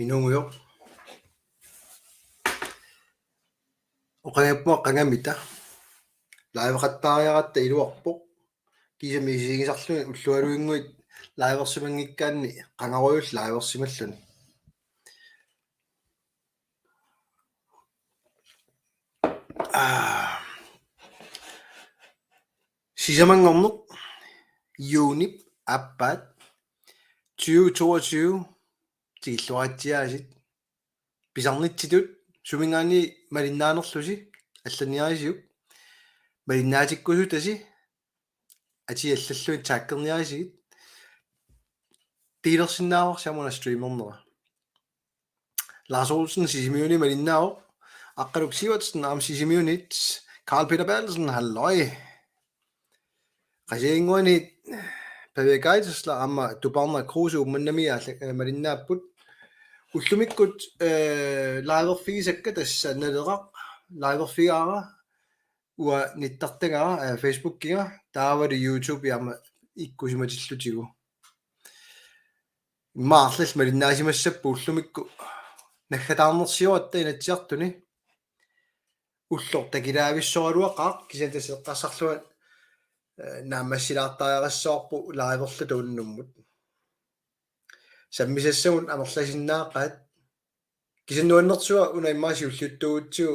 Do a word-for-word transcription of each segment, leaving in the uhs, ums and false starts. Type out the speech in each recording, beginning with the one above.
Inuugujoq. Oqanngippunga qangamita. Liveqattaariaratta iluarpoq. Kiisami isigisarluni ullualuinnguit liversimanngikkaanni qangarujullu liversimalluni. Aa. Sisamanngorneq juunip aappaat tyve toogtyve tikilluaratsiaasiit. Pisarnitsitut suminngaanniit malinnaanerlusi allaniarisiuk. Malinnaatikkusutasi atii allallugit taggerniarisigit. Delersinnaavarsi aamma una streamernera. Lars Olsen Sisimiuni malinnaavoq. Aqqaluk Sivertsen aamma Sisimiunit. Carl Peter Berthelsen, halløj. Qasigiannguani Pavia Geisler aamma Tuparna Kruse Uummannami aalla-, eh, malinnaapput. Ullumikkut, eh, liverfigisakka tassa Naleraq liverfigaara, uanga nittartagara, eh, Facebookiga, taavalu YouTube aamma ikkussimatillutigu. Immaqa arlallit malinnaasimassapput ullumikkut naggataarnersioratta Inatsisartuni. Ulloq takilaavissoraluaqaaq kisianni tassa eqqarsarlunga, eh, naammassilaartariaqassavarput liverluta unnummut. Sammisassagut amerlasinnaaqaat. Kisianni nuannersuaq una immaqa siulliuttuugutsigu,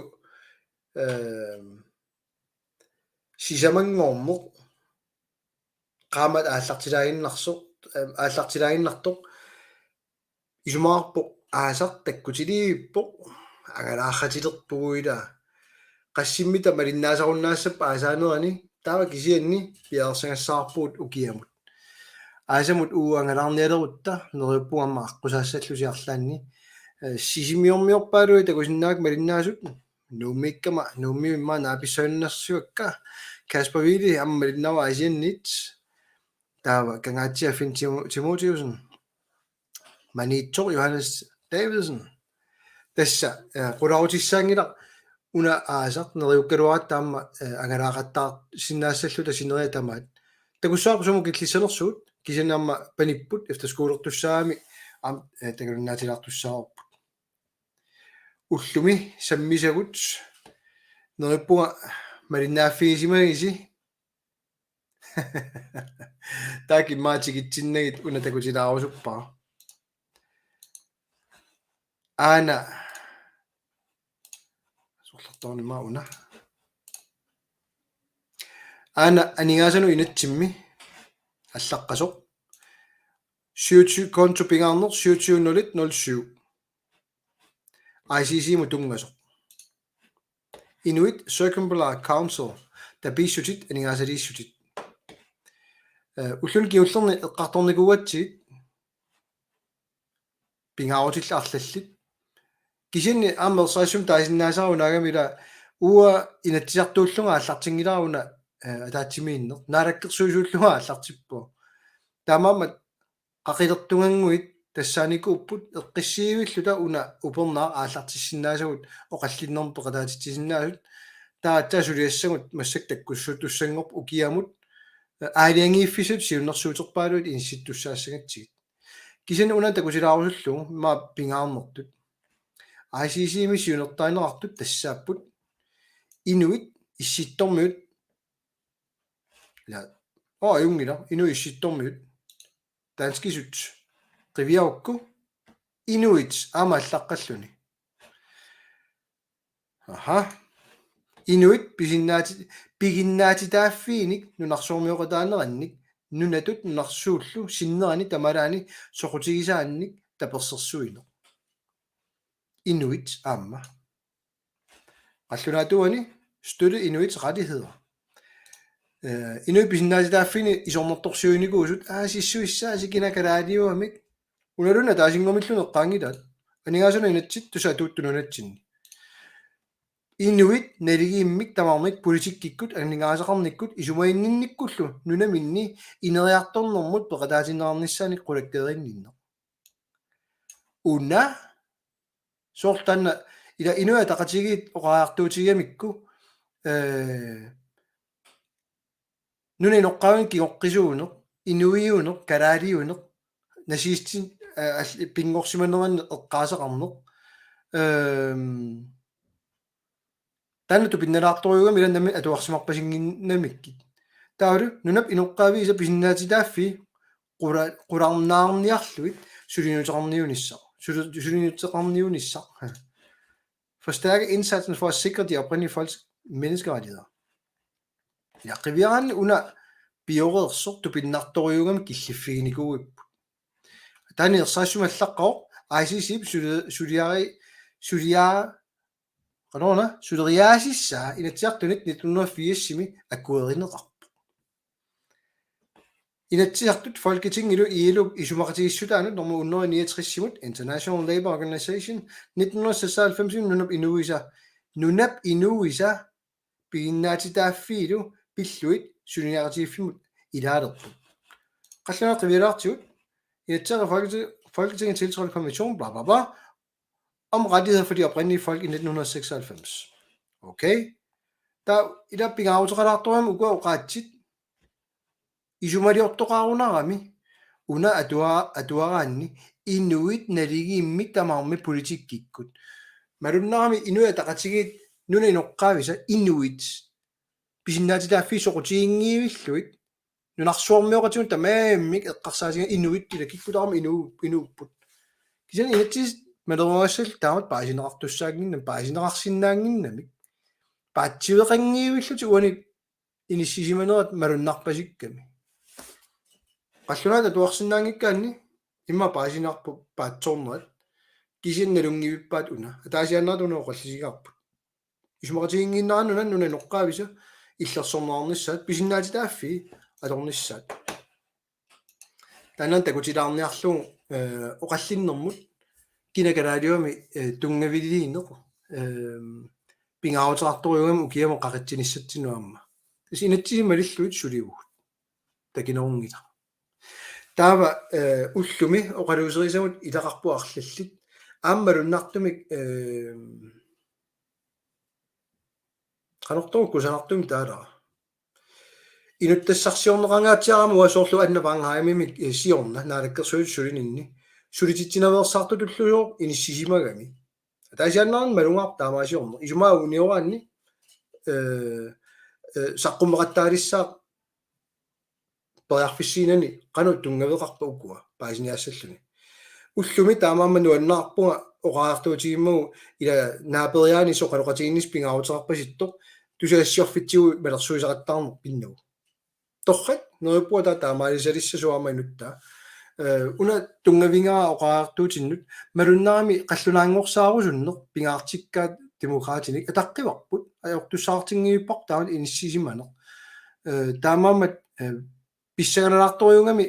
eh, sisamanngorneq qaammat aallartilaaginnarsoq, eh, aallartilaaginnartoq. Isumaqarpoq aasaq takkutiliivippoq, angalaarratilerpugut ilaa. Qassimmita malinnaasarunnaassapput aasaanerani, taava kisianni piareersagassaarpugut ukiamut. Aasamut uagut angalaarnialerutta neriuppunga aamma aqqusaassallusi arlaanni. Eh, Sisimiormiorpaaluit takusinnaavakka malinnaasut. Nuummiikkama, Nuummiut immaqa naapissagunarsiuakka. Kasper Wiele aamma malinnaavoq Aasianniit. Taava Kangaatsiaq Finn Timo-, Timotheusen. Maniitsoq Johannes Davidsen. Tassa, eh, qularutissaanngilaq una aasaq neriukkaluaratta aamma, eh, angalaaqattaarsinnaassalluta sineriak tamaat. Takussavarput sumut killissanersugut, kisianni aamma panipput efterskolertussaagami aamma, eh, takulinnaatilaartussaavarput. Ullumi sammisagut neriuppunga malinnaaffigisimanisi. Taakku immaqa tikitsinnagit una takutilaarusuppara. Aana. Sorlertornima una. Aana aningaasanut inatsimmi allaqqasoq. Syvogtyve konto pingaarneq syvogtyve nul et nul syv. I C C-mut tunngasoq. Inuit Circumpolar Council, tapiissutit, aningaasaliissutit. Eh, ulluni kingullerni eqqartornikuugatsigit, pingaarutillit arlallit. Kisianni aamma ersarissumik taasinnaasara unaagami ila uanga Inatsisartuullunga aallartinngilara una, eh, ataatsimiinneq. Naalakkersuisuullunga aallartippunga. Taamaammat qaqilertugannguit tassaanikuupput eqqissiivilluta una upernaaq aallartissinnaasagut oqallinnermut peqataatitsisinnaasut. Taava aatsaat suliassagut massakkut takkussuuttussanngorput ukiamut, eh, aalajangiiffissatut siunnersuuterpaaluit inissittussaassagatsigit. Kisianni una takutilaarusullugu immaqa pingaarnertut. I C C-mi siunertarineqartut tassaapput inuit issittormiut. Ila, oo, ajunngilaq, inuit issittormiut. Danskisut qiviarukku inuit aamma allaqqalluni. Aha. Inuit pisinnaati-, piginnaatitaaffiinik nunarsuarmioqataanerannik nunatut nunarsuullu sinnerani tamalaani soqutigisaannik tapersersuineq. Inuit aamma. Qallunaatuani støtte inuits rettigheder. Eh, inuit pisinnaatitaaffiini isornartorsiuinikuusut aasissuissaasi kina kalaaliuamik. Unaluunniit ataasinnguamilluunniit eqqaanngilaat. Aningaasanut inatsit tassa atuuttut nunatsinni. Inuit naligiimmik tamarmik politikkikkut aningaasaqarnikkut isumaginninnikkullu nunaminni ineriartornermut peqataatinneqarnissaannik qulakkeerinninneq. Una soorlu taanna ila Inuit Ataqatigiit oqariartuutigigamikku, eh, nunap inoqqaavinik kingoqqisuuneq, inuiuneq, kalaaliuneq, nazistit, eh, all-, pinngorsimaneranni eqqaasaqarneq. Ehm, taanna tupinnalaartorujuugami ila nammineq atuarsimarpasinnginnamikkit. Taavalu nunap inoqqaaviisa pisinnaatitaaffii qula-, qularnaarniarlugit suliniuteqarniunissaq. Suli-, suliniuteqarniunissaq. Forstærke indsatsen for at sikre de oprindelige folks menneskerettigheder. Ilaqqiviaraanni una pioreersoq tupinnartorujuugami killiffiginikuuipput. Taanna ersarissumik allaqqavoq I C C-p suli-, suliari-, sulia-, qanoruna, suleriaasissaa Inatsisartunit nitten hundrede og firsimi akuerineqarpoq. Inatsisartut Folketingilu I L O-p isumaqatigiissutaanut nummer hundrede niogtres-imut, International Labour Organization, nitten hundrede seksoghalvfems nunap inuisa, nunap inuisa pisinnaatitaaffiilu pillugit suleqatigiiffimmut ilaalerput. Qallunaat qivialaartigut, Inatsisartut Folketi-, Folketinget tiltrådte konvention, bla bla bla, om rettigheder for de oprindelige folk i nitten hundrede seksoghalvfems. Okay. Taava ila pingaaruteqalaartorujuugami ukua oqaatsit isumaliortoqarunarami una atua-, atuaraanni inuit naligiimmik tamarmik politikkikkut. Malunnarami Inuit Ataqatigiit nunap inoqqaavisa inuit pisinnaatitaaffii soqutiginngivillugit nunarsuarmioqatigut tamarmik eqqarsaatigaat inuit ila kikkut tamarmik inu-, inuupput. Kisianni inatsisit maleruagassallu taamatut paasineqartussaannginnamik, paasineqarsinnaannginnamik. Paatsiveqanngivillutik uani inissisimanerat malunnarpasikkami. Qallunaat atuarsinnaanngikkaanni immaqa paasinarpoq paatsoornerat, kisianni nalunngivippaat una. Ataasiaannarata una oqallisigaarput. Isumaqatigiinnginnerani una nunap inoqqaavisa illersorneqarnissaat, pisinnaatitaaffii atornissaat. Taanna takutilaarniarlugu, eh, oqallinnermut kina kalaaliami, eh, tunngaviliineq, eh, pingaaruteqartorujuugami ukiamut qaqitsinissatsinnut aamma. Tassa inatsisit malillugit sulivugut. Takinerunngilaq. Taava, eh, ullumi oqaluuserisagut ilaqarput arlallit. Aamma malunnartumik, eh, qanortoq kusanartumik taalara. Inuttassarsiorneqangaatsiarama uanga soorlu Anna Wangeheimimik, eh, siorna naalakkersuisut sulininni. Sulititsinaveersaartutulluunniit inissisimagami. Ataasiaannarani malugaarput taamaasiorneq. Isumaga unioraanni, eh, eh, saqqummeqattaalissaaq periarfissiinani qanoq tunngaveqarpa ukua paasiniaassalluni. Ullumi taamaammat nuannaarpunga oqariartuutigimmagu ila naaperiaani soqaloqatigiinnissaq pingaaruteqarpasittoq tusagassiorfitsigut malersuisaqattaarneq pinnagu. Torrak, neriuppunga taava taamaalisalissasoq aamma inuttaa. Eh, una tunngavigaara oqariartuutinnut, malunnarami qallunaanngorsaarusunneq, pingaartikkaat Demokraatinik, ataqqivarput, ajortussaatinngiipparput taama inissisimaneq. Eh, taamaammat, eh, pissanganalaartorujuugami,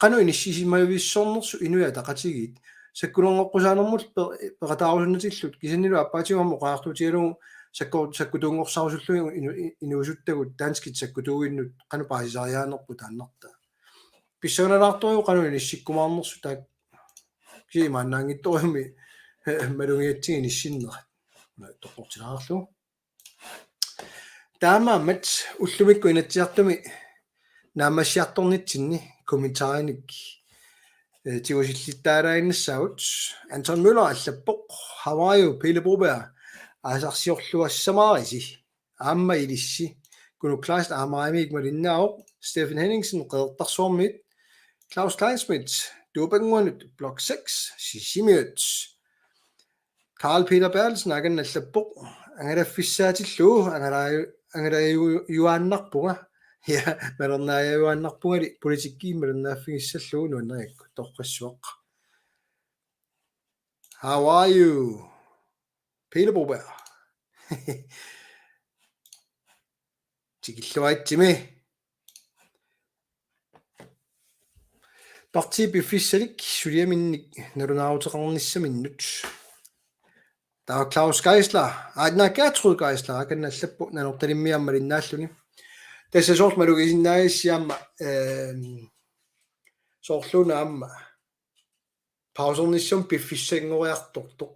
qanoq inissisimavissornersoq Inuit Ataqatigiit. Sakkulerneqqusaannermut pe-, peqataarusunnatillugu, kisiannilu aappaatigut aamma oqariartuutigalugu sakku-, sakkutuunngorsaarusullugit inu-, i-, inuusuttagut danskit sakkutuuinnut qanoq paasisariaanerput taannartaa. Pissanganalaartorujuuvoq qanoq inissikkumaarnersoq taakku. Kisianni imaannaanngitsorujussuarmik malugigatsigu inissinnerat. Toqqortilaarlugu. Taamaammat ullumikkut Inatsisartumi naammassiartornitsinni kommentarinik, eh, tigusillittaalaaginnassaagut. Anton Møller allappoq: How are you, Pele Broberg? Aasarsiorluassamaarisi. Aamma ilissi. Knud Kleist Amagerimiit malinnaavoq. Steffen Henningsen Qeqertarsuarmiit. Claus Kleinschmidt Tuupanguanut, blok seks, Sisimiut. Carl Peter Berthelsen aamma allappoq: Angalaffissaatillugu angalaju-, angalajuaannarpunga. Ja, malernaajuaannarpungali politikkikkut malernaaffigissallugu nuannarigakku, torrassuaq. How are you, Pele Broberg? Tikilluaritsi. Partii piffissalik suliaminnik nalunaaruteqarnissaminnut. Taava Claus Geisler, aa, naa, Gertrud Geisler, aamma allappoq Nanortalimmi aamma malinnaalluni. Tassa soorlu malugisinnaagissi aamma, ehm, soorluuna aamma pausernissamut piffissanngoriartortoq.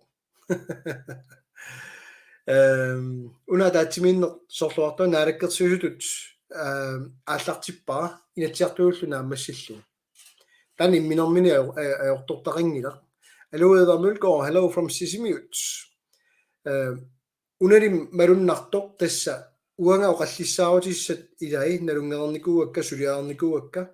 Ehm, una ataatsimiinneq soorluartoq naalakkersuisutut, ehm, aallartippara Inatsisartunullu naammassillugu. Taanna imminermini ajor-, ajor-, ajortortaqanngilaq. Aluu Edvard Mølgaard, hello from Sisimiut. Eh, unali malunnartoq tassa uanga oqallissaarutissat ilai nalunngereernikuuakka, suliareernikuuakka,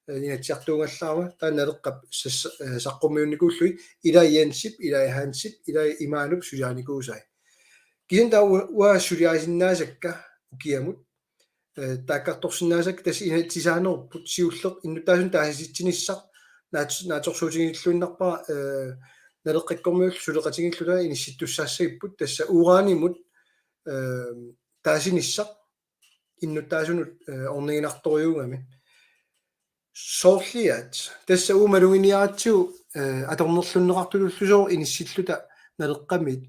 eh, Inatsisartuugallarama, taanna Naleqqap sas-, eh, saqqummiunnikuullugit, ilai Jensip, ilai Hansip, ilai Imaanup suliarinikuusai. Kisianni taava u-, uanga suliarisinnaasakka ukiamut, eh, taakkartorsinnaasakka tassa inatsisaanerupput siulleq innuttaasunik taasititsinissaq naats-, naatsorsuutigilluinnarpara, eh, Naleqqakkormiut suleqatigiilluta inissittussaassagipput tassa uranimut, eh, taasinissaq innuttaasunut, eh, orniginartorujuugami. Soorliaat, tassa uagut maluginiaratsigu, eh, atornerlunneqartutullusooq inissilluta Naleqqamiit,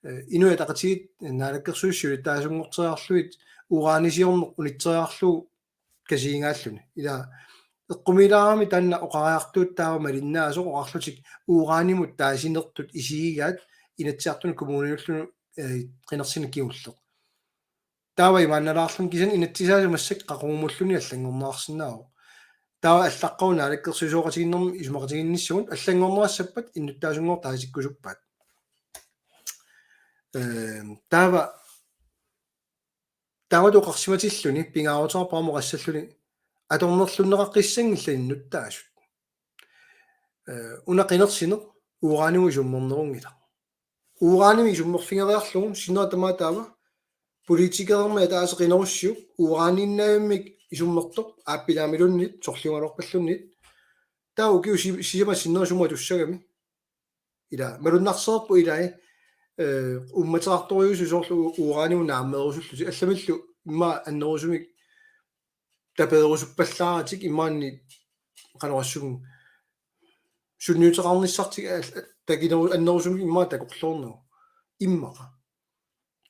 eh, Inuit Ataqatigiit, eh, Naalakkersuisut siulittaasunngorteriarlugit uranisiorneq unitseriarlugu kasigigaalluni. Ila eqqumiilaarami taanna oqariartuut taava malinnaasoq oqarlutik uranimut taasinertut isigigaat Inatsisartuni kommuniulluni, eh, qinersineq kingulleq. Taava imaannalaarluni kisianni inatsisaasa massakkut qaqugumulluni allanngorneqarsinnaavoq. Taava allaqqavoq naalakkersuisooqatigiinnermi isumaqatigiinnissamut allanngorneqassappat innuttaasunngooq taasikkusuppaat. Ehm, taava taamatut oqarsimatilluni pingaaruteqarpoq aamma oqassalluni atornerlunneqaqqissanngillat innuttaasut. Eh, una qinersineq uranimut isummernerunngilaq. Uranimik isummerfigeriarlugu sinnera tamaat taava politikerimik ataaseq qinerussiuk uraniinnavimmik isummertoq aappilaamiluunniit sorliugaluarpalluunniit. Taava ukiut si-, sisamat sinneri sumut atussagami. Ila malunnarsereerpoq ilai, eh, uummateqartorujuusut soorlu u-, uranimut naammeerusullutik allamillu immaqa annerusumik tapeerusuppallaaratik imaanni qanoq oqassaanga sunniuteqarnissartik al-, takineru-, annerusumik immaqa takorloornagu. Immaqa.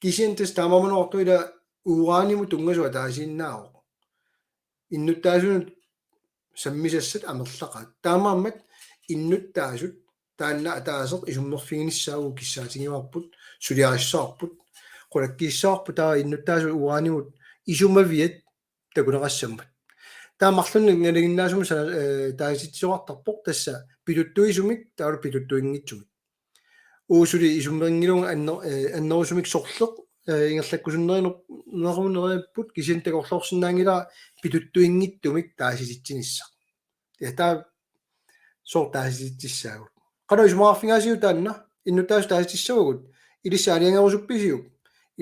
Kisianni tassa taamaammat oqartoq ila uranimut tunngasoq ataasiinnaavoq. Innuttaasunut sammisassat amerlaqaat. Taamaammat innuttaasut taanna ataaseq isummerfiginissaagut kissaatigivarput, suliarissavarput, qulakkiissavarput taava innuttaasut uranimut isumaviat takuneqassammat. Taava marlunnik nalinginnaasumik sana-, eh, taasitsisoqartarpoq tassa pituttuisumik taavalu pituttuinngitsumik. Uagut suli isummerinngilagut anner-, eh, annerusumik sorleq, eh, ingerlakkusunnerineq-, neruneripput kisianni takorloorsinnaanngilara pituttuinngitsumik taasititsinissaq. Ja taava sooq taasititsissaagut. Qanoq isumaqarfigaasiuk taanna, innuttaasut taasitissavagut, ilissi aalajangerusuppisiuk?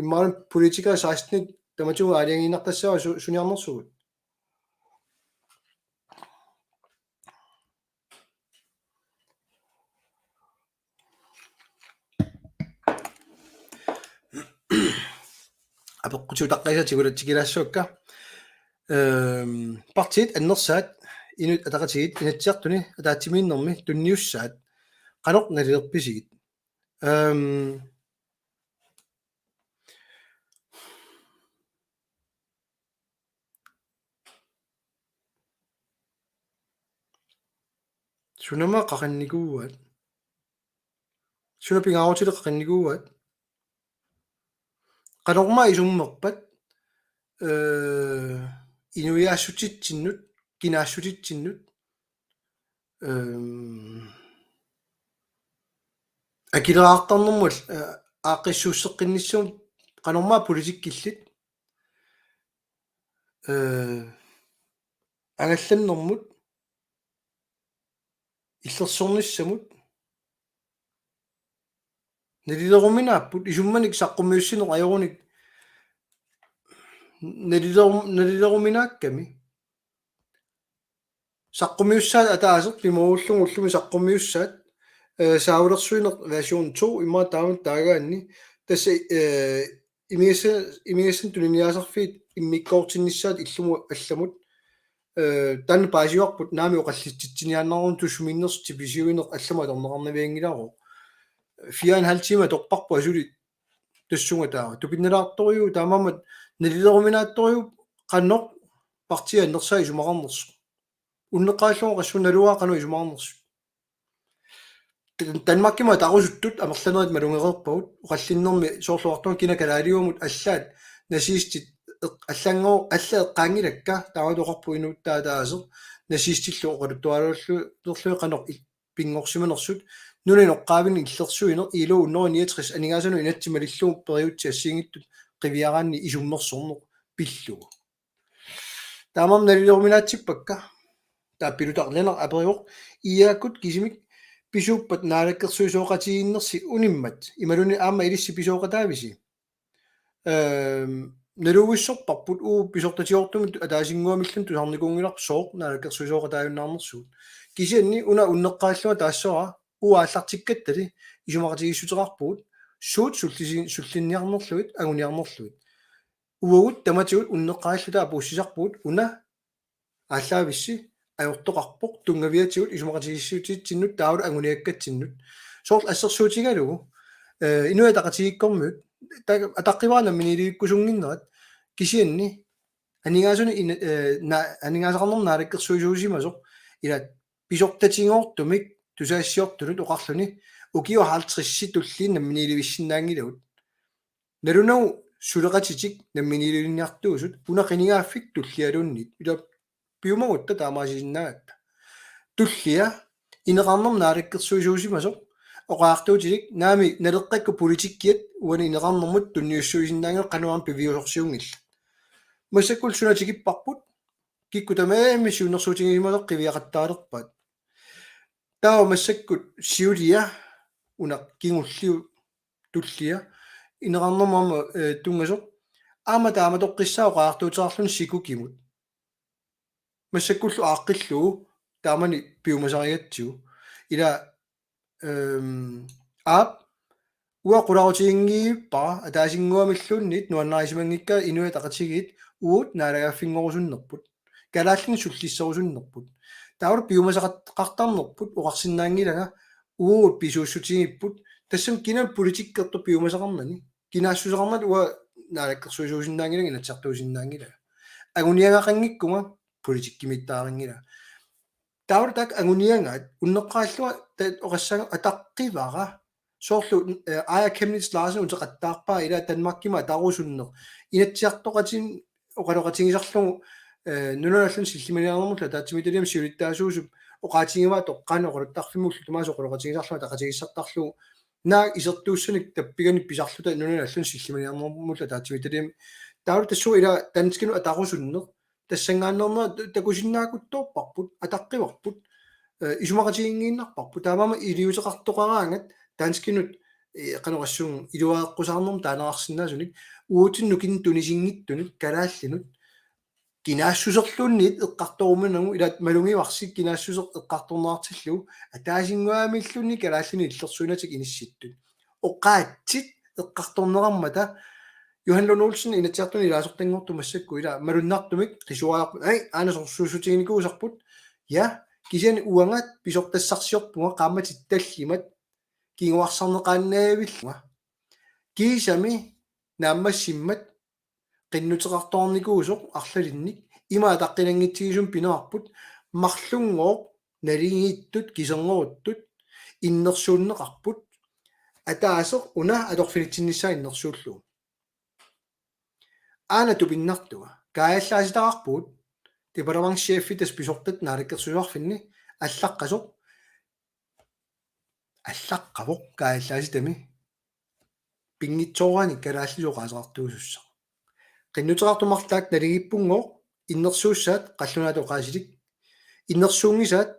Imaluunniit politikerit seksten tamatigut aalajangiinnartassavat su-, suniarnersugut. Apeqqutiutaqqisa tigula-, tigilaassuakka. Ehm, partiit annersaat Inuit Ataqatigiit Inatsisartuni ataatsimiinnermi tunniussaat qanoq nalilerpisigit? Ehm, Sunama qaqinnikuuaat? Suna pingaarutilik qaqinnikuuaat? Qanormaa isummerpat, eh, inuiaassutitsinnut, kinaassutitsinnut, ehm, akileraartarnermut, eh, aaqqissuusseqqinnissamut qanormaa politikkillit, eh, angallannermut, illersornissamut, nalileruminaapput, isummanik saqqummiussineq ajorunik nalilerum-, nalileruminaakkami. Saqqummiussaat ataaseq pimoorullugu ullumi saqqummiussaat, eh, saaulersuineq version to, immaqa taamatut taagaanni, tassa, eh, imigassat, imigassat tuniniaasarfiit immikkoortinnissaat illumut allamut, eh, taanna paasivarput naamik oqallitsitsiniaannarlugu sumiinnersoq tipisiuineq allamut atorneqarnavianngilaarpoq. Fire og en halv time atorparput asuli tassunga taava. Tupinnalaartorujuuvoq taamaammat nalileruminaattorujuuvoq qanoq partiit annersaat isumaqarnersoq. Unneqqarillugu qassuunnaluaa qanoq isumaqarnersut. Dan-, Danmarkimut atarusuttut amerlanerit malugereerpagut, oqallinnermi soorlu oqartunga kina kalaaliuamut allaat nazistit eq-, allanngoo-, alla eqqaanngilakka, taamatoqarpoq inuttaataaseq nazistillu oqaluttuarallu-, -lerlugit qanoq il-, pinngorsimanersut, nunap inoqqaavinik illersuineq, I L O hundrede niogtres aningaasanut inatsit malillugu periutsit assigiinngitsut qiviaraanni isummersorneq pillugu. Taamaammat naliliorumaatsippakka, taava Pilutaq Lennert aperivoq: IA-kkut kisimik pisuuppat naalakkersuisooqatigiinnersi unimmat, imaluunniit aamma ilissi pisooqataavisi? Ehm, naluvissorparput, uagut pisortatigoortumik ataasinnguamilluunniit tusarnikuunngilarput sooq naalakkersuisooqataajunnaarnersugut. Kisianni una unneqqarillunga taassavara uagut aallartikkattali isumaqatigiissuteqarpugut suut sullisi-, sullinniarnerlugit, anguniarnerlugit. Uagut tamatigut unneqqarilluta apuussisarpugut una aallaavissi ajortoqarpoq tunngaviatigut isumaqatigiissutitsinnut taavalu anguniakkatsinnut. Soorlu assersuutigalugu, eh, Inuit Ataqatigiikkormiut, ta-, ataqqivara namminiilivikkusunnginnerat, kisianni aningaasanik ina-, eh, na-, aningaasaqarnermut naalakkersuisuusimasoq, ila pisortatigoortumik tusagassiortunut oqarluni ukiut halvtredsit tulliit namminiilivissinnaanngilagut. Nalunagu suleqatitik namminiilivinniartuusut, una qinigaaffik tullialuunniit. Ila piumagutta taamaasisinnaagatta. Tullia ineqarnermut naalakkersuisuusimasoq oqariartuutilik, naamik, naleqqakkut politikkiat uani ineqarnermut tunniussuisinnaanngilagut, qanoq aamma piviusorsiunngillat. Massakkut suna tikipparput, kikkut tamarmik siunnersuutigisimasoq qiviaqattaalerpaat. Taava massakkut siulia, una kingulliup tullia, ineqarnermut aamma, eh, tunngasoq, aamma taamatoqqissaaq oqariartuuteqarluni sikukimut. Massakkullu aaqqillugu taamani piumasarigatsigu. Ila, ehm, aap, uanga qularutiginngilara ataasinnguamilluunniit nuannarisimanngikkaat Inuit Ataqatigiit uagut naalagaaffinngorusunnerput, kalaallinik sullisserusunnerput. Taavalu piumasaqartarnerput oqarsinnaanngilanga uagut pisuussutigipput. Tassami kina politikkertoq piumasaqarnani? Kinaassuseqarnani? Uanga naalakkersuisuusinnaanngilanga, inatsisartuusinnaanngilanga. Anguniagaqanngikkunga politikkimiittaarinngilanga. Taavalu taakku anguniagaat unneqqarillunga ta-, oqassaanga ataqqivara. Soorlu, eh, Aaja Chemnitz Larsen uteqattaarpaa ila Danmarkimi atarusunneq. Inatsisartoqatigiit oqaloqatigisarlugu, eh, nunanut allanut sillimaniarnermullu ataatsimiititaliami siulittaasuusup oqaatigivaa toqqaannaq oqaluttarfimmi ullut tamaasa oqaloqatigisarlugu ataqatigiissartarlugu. Naak isertuussanik tappiganik pisarluta nunanut allanut sillimaniarnermullu ataatsimiititaliami. Taavalu tassunga ila danskinut atarusunneq. Tassanngaanneernerat takusinnaakutsoorparput, ataqqivarput, eh, isumaqatiginngiinnarparput. Taamaammat iliuuseqartoqaraangat danskinut, eh, qanoq oqassuunga, iluareqqusaarnermut taaneqarsinnaasunik, uagutsinnut nukinnik tunisinngitsunut, kalaallinut, kinaassuserluunniit eqqartorumanagu, ila malugivarsi kinaassuseq eqqartorneqartillugu, ataasinnguamilluunniit kalaallinut illersuinatik inissittut. Oqaatsit eqqartorneqarmata. Johan Lund Olsen Inatsisartuni ilaasortanngortoq massakkut ila malunnartumik qisuariarput: Ai, aana sorsuussutiginikuusarput. Ja, kisianni uanga pisortassarsiorpunga qaammatit tallimat kinguarsarneqaannavillunga. Kiisami naammassimmat qinnuteqartoqarnikuusoq arlalinnik ima ataqqinanngitsigisumik pineqarput, marlunngooq naligiittut kiserngoruttut innersuunneqarput, ataaseq una atorfinitsinnissaa innersuullugu. Aana tupinnartunga kaajallaasitaqarpugut departementschefit tassa pisortat naalakkersuisoqarfinni allaqqasoq, allaqqavoq kaajallaasitami pinngitsoorani kalaallisut oqaaseqartuusussaq. Qinnuteqartut marluk taakku naligiippunngooq, innersuussaat qallunaatut oqaasilik, innersuunngisaat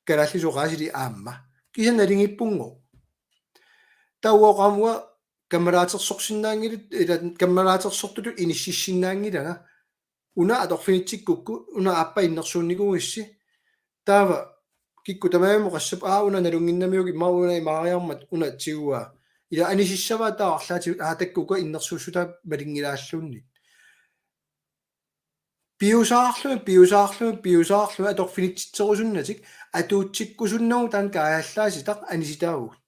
kalaallisut oqaasilik aamma. Kisianni naligiippunngooq. Taava uanga kammalaatersorsinnaanngilat, ila kammalaatersortutut inississinnaanngilanga. Una atorfinitsikkukku, una aappaa innersuunnikuugissi. Taava kikkut tamarmik oqassapput: Aa, una nalunnginnamiuk, immaqa una imaariarmat una tiguaa. Ila anisissavaa taava arlaatigut: Aa, takuuk, innersuussutaa malinngilaalluunniit. Piusaarlugit, piusaarlugit, piusaarlugit atorfinitsitserusunnatik atuutsikkusunnagu taanna kaajallaasitaq anisitaavugut.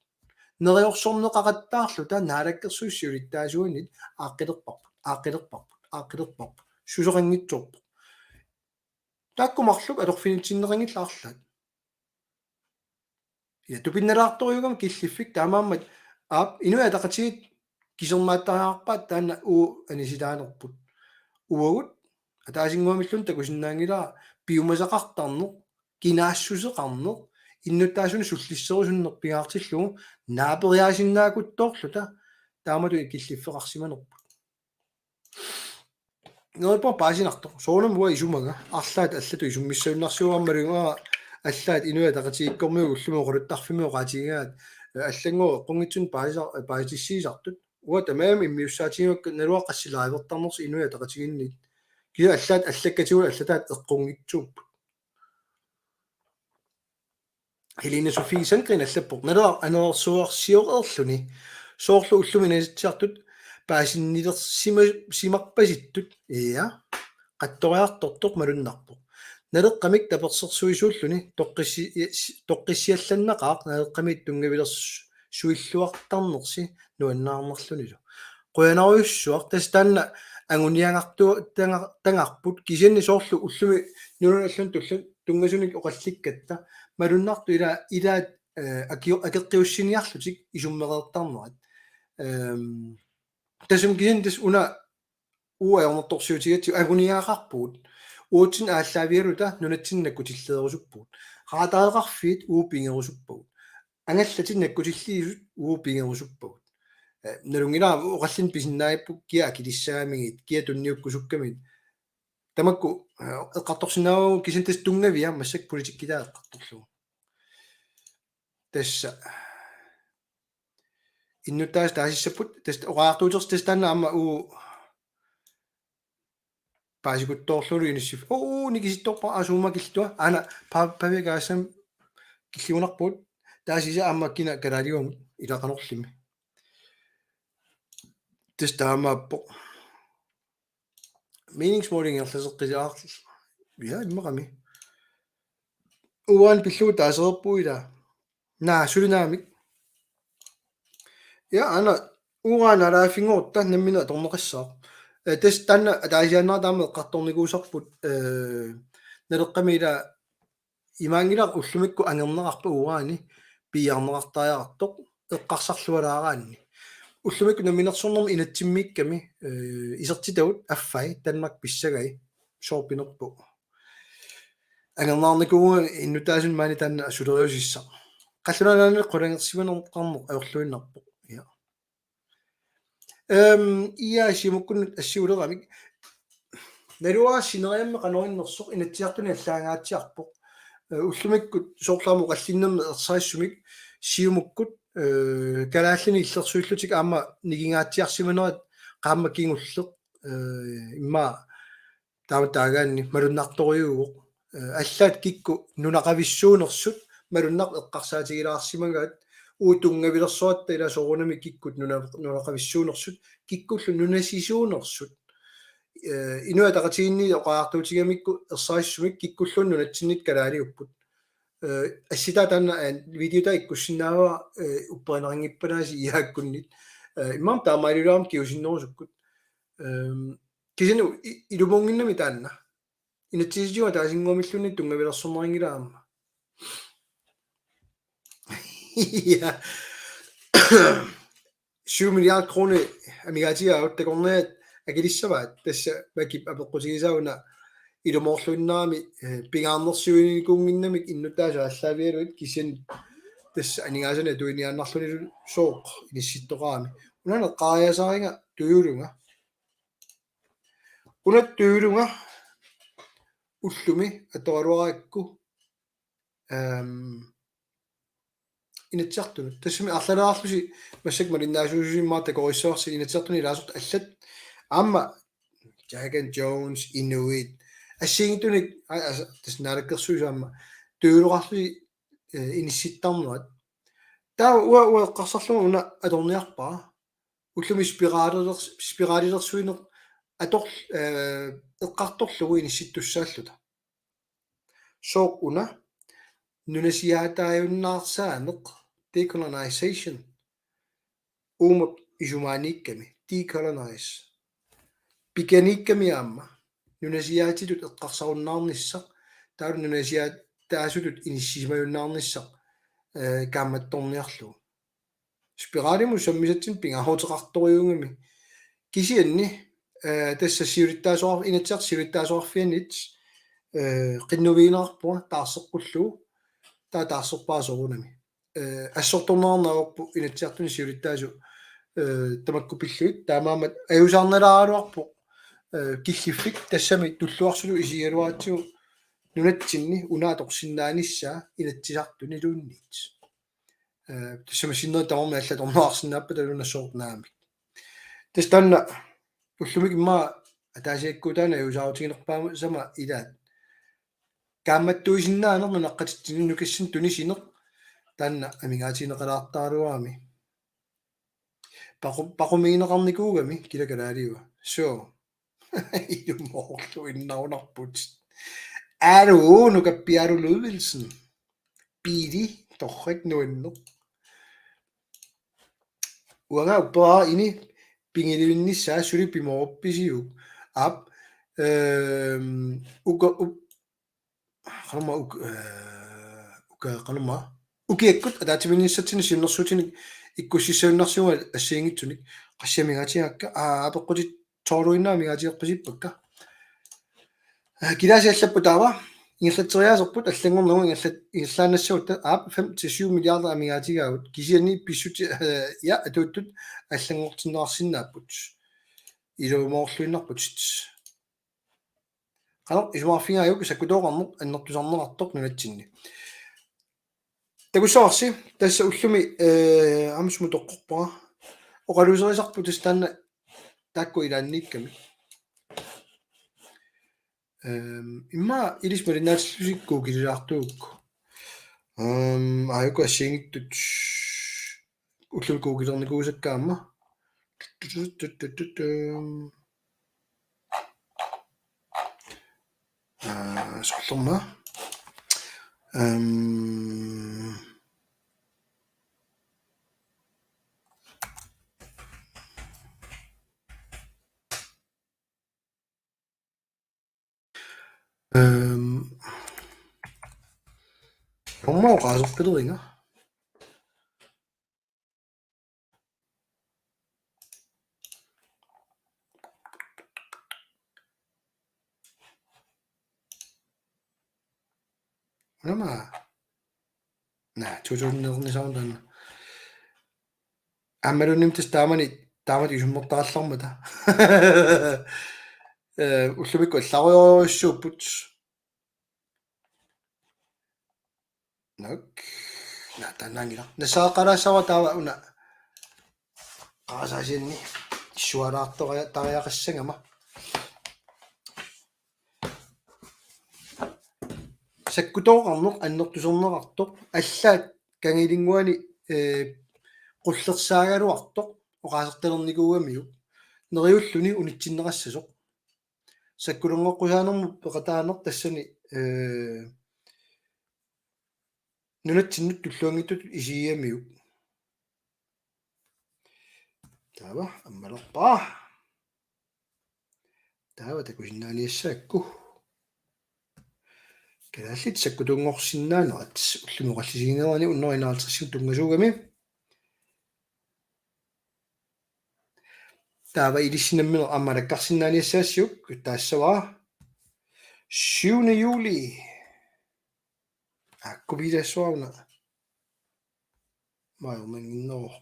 Neriorsorneqaqattaarluta Naalakkersuisut siulittaasuannit aaqqilerparput, aaqqilerparput, aaqqilerparput. Susoqanngitsoorpoq. Taakku marluk atorfinitsinneqanngillat arlaat. Ja, tupinnalaartorujuugami killiffik, taamaammat aap, Inuit Ataqatigiit kisermaattariaqarpaat taanna uagut anisitaanerput. uagut ataasinnguamilluunniit takusinnaanngilara piumasaqartarneq, kinaassuseqarneq, innuttaasunik sullisserusunneq pingaartillugu naaperiaasinnaakutsoorluta taamatut killiffeqarsimanerput. Neriuppunga paasinartoq. Soorunami uanga isumanga. Arlaat allatut isummissagunarsiuarmaluunniit uanga, allaat Inuit Ataqatigiikkormiut ullumi oqaluttarfimmut oqaatigigaat, eh, allanngorlutik eqqunngitsunik paasisar-, eh, paasitissiisartut. Uanga tamarmik immiussaatigivakka, naluara qassit livertarnersoq Inuit Ataqatigiinniit. Kisianni allaat allakkatigut allataat eqqunngitsuupput. Helene Sofie Sandgreen allappoq: Naluara anorersuarsioreerluni, soorlu ullumi Inatsisartut paasinnilersima-, simarpasittut, ja, qattoriartortoq malunnarpoq. Naleqqamik tapersersuisuulluni toqqissi-, toqqissiallannaqaaq Naleqqamiit tunngavilersuilluartarnersi nuannaarnerlunilu. Qujanarujussuaq, tassa taanna anguniagartu-, tanga-, tangarput, kisianni soorlu ullumi nunanut allanut tullu-, tunngasunik oqallikkatta malunnartoq ila-, ilaat, eh, akio-, akeqqiussiniarlutik isummereertarnerat. Ehm, tassami kisianni tassa una uagut ajornartorsiutigatsigu anguniagaqarpugut. Uatsinnut aallaavigaluta nunatsinni nakkutilleerusuppugut. Raatareqarfiit uagut pigerusuppagut. Angallatit nakkutilliisut uagut pigerusuppagut. Eh, nalunngilara oqallinneq pisinnaavoq kia akilissagamigit, kia tunniukkusukkamigit. Tamakku, eh, eqqartorsinnaavagut, kisianni tassa tunngavia massakkut politikkitaa eqqartorlugu. Tassa. Innuttaasut taasissapput, tassa oqariartuutersi tassa taanna aamma uagut paasikutsoorlugulu inissiffik. Oo, nikisittoorpara, asuuma killua. Aana, pa-, Pavia Gassam killigunarpugut. Taasisa aamma kina kalaaliummut ilaqanorlimi. Tassa taamaappoq. Meningsmåling ingerlateqqisilaarluni. Ja, immaqami. Uran pillugu taasereerpugut ilaa. Naa, suli naamik. Ja, aana, uran alaaffinngorutta nammineq atorneqassaaq. Eh, tassa taanna ataasiaannartumik eqqartornikuusarput, eh, Naleqqami ilaa imaanngilaq ullumikkut angerneqarpat urani piiarneqartariaqartoq eqqarsarlualaaraanni. Ullumikkut namminersornermi inatsimmiikkami, eh, isertitagut affai Danmark pissagai soorpinerpoq. Angerneqarnikuuvugut innuttaasunik maani taanna suleriusissaq. Qallunaat Nunaanni qulangersimanerput ajorluinnarpoq. Ja. Ehm, ja, Siumukkunnut assiuleramik. Naluara sineriammi qanoq innersoq Inatsisartuni allaangaatsiarpoq. Eh, ullumikkut soorlu aamma oqallinnermi ersarissumik Siumukkut, eh, kalaallinik illersuillutik aamma nikingaatsiarsimanerat qaammat kingulleq, eh, immaqa taama taagaanni malunnartorujuuvoq. Eh, allaat kikkut nunaqavissuunersut malunnarpoq eqqarsaatigilaarsimagaat, uagut tunngavilersoratta ilaa soorunami kikkut nuna-, nunaqavissuunersut, kikkullu nunasisuunersut. Eh, Inuit Ataqatigiinni oqariartuutigamikku ersarissumik kikkulluunniit nunatsinniittut kalaaliupput. Eh, assitaa taanna, eh, videota ikkussinnaavara, eh, upperinarinngippalaasi iiaakkunnit. Eh, immaqa taamaaliulaarmat kingusinnerusukkut. Ehm, kisianni i-, ilumuunnginnami taanna. Inatsisitigut ataasinnguamilluunniit tunngavilersornerinngilaat aamma. Ja. Syv milliard kroner amigaatigaavut takornariat akilissavaat, tassa Makip apeqqutigisaa una ilumoorluinnarami, eh, pingaarnersiuinikuunnginnamik innuttaasut aallaavigalugit kisianni tassa aningaasanik atuiniaannarlunilu sooq inissittoqarami. Una eqqaariasaariga tujulunga. Una tujulunga ullumi atoraluarakku, ehm, Inatsisartunut. Tassami arlalaarlusi massakkut malinnaasuusimmaa takorissavarsi Inatsisartuni ilaasortat allat. Aamma Jack and Jones, Inuit. Assigiinngitsunik, aa, asa, tassa naalakkersuisut aamma. Tujuloqarlusi, eh, inissittarnerat. Taava uanga, uanga eqqarsarlunga una atorniarpara. Ullumi spiraliler-, spiralilersuineq ator-, eh, eqqartorlugu inissittussaalluta. Sooq una nunasiaataajunnaarsaaneq, decolonization. Uuma isumaaniikkami, decolonize. Pikaniikkami aamma nunasiaatitut eqqarsarunnaarnissaq, taavalu nunasiaataasutut inissisimajunnaarnissaq, eh, kaammattorniarlugu. Spiralimut sammisatsinnik pingaaruteqartorujuugami. Kisianni, Eh, tassa siulittaasoqar-, Inatsisartut siulittaasoqarfiannit, eh, qinnuigineqarpunga taarseqqullugu, taava taarserpara soorunami. Eh, assortorneqarneq ajorput Inatsisartuni siulittaasut, eh, tamakku pillugit, taamaammat ajuusaarnalaaraluarpoq, eh, killiffik tassami tulluarsutut isigigaluaratsigu nunatsinni una atorsinnaanissaa Inatsisartuniluunniit. Eh, tassami sinneri tamarmik allat atorneqarsinnaappata una soorunami. Tassa taanna ullumikkut immaqa ataasiakkuutaani ajuusaarutiginerpaasama ilaat. Kaammattuisinnaaneq nunaqqatitsinni nukissinni tunisineq taanna amigaatigineqalaartaraluarami. Paqu-, paqumigineqarnikuugami kila kalaaliua. So. Ilumoorluinnarunarput. Alu, Nukappialu Ludvigsen. Pili, torrak nuanneq. Uanga uppera ini pigilivinnissaa suli pimooruppisiuk. Aap, ehm, uka, u-, qanormaa uk-, eh, uka, qanormaa. Ukiakkut ataatsimiinnissatsinnut siunnersuutinik ikkussissagunarsiugut assigiinngitsunik. Qassit amigaatigigakka, aa, apeqqutit tolviinnaq amigaatigerpasippakka. Eh, kilaasi allapput taava. Ingerlatseriaaserput allanngornagu ingerlat-, ingerlaannassagutta aap fem til syv milliarder amigaatigaagut. Kisianni pissutsit, eh, ja, atuuttut allanngortinneqarsinnaapput. Ilumoorluinnarputit. Qanoq isumaqarfigaajuk sakkutooqarneq annertusarneqartoq nunatsinni. Takussavarsi, tassa ullumi, eh, aamma sumut toqqorpara. Oqaluuserisarput tassa taanna taakku ilaanniikkamik. Ehm, immaqa ilissi malinnaatillusi Google-ilaartugukku. Ehm, aajuku assigiinngitsut ullumi Google-ernikuusakka aamma. Aa, soorlu aamma. Ehm, Ehm, aamma oqaaseqqilerpunga. Aamma. Naa, tuutuunnernisaarun taanna. Aammaluunniit tassa taamani, taamatut isummertarallarmata. Eh, ullumikkut allarujorujussuupput. Nok. Naa, taannaanngilaq. Nassaaqalaassavara taava una. Qarasaasianni. Issualaartoria-, tariaqassagama. Sakkutooqarneq annertuserneqartoq allaat kangilinnguani, eh, qullersaagaluartoq oqaasertalernikuugamiuk neriulluni unitsinneqassasoq. Sakkulerneqqusaanermut peqataaneq tassani, eh, nunatsinnut tulluanngitsutut isigigamiuk. Taava ammalerpara. Taava takusinnaaniassaakku. Kalaallit sakkutuunngorsinnaanerat ullumi oqallisiginerani hundrede enoghalvtredsimut tunngasuugami. Taava ilissi nammineq aamma alakkarsinnaaniassaassiuk taassavara syvende juli. Aa, kopiilaassuaruna. Maajornannginneruvoq.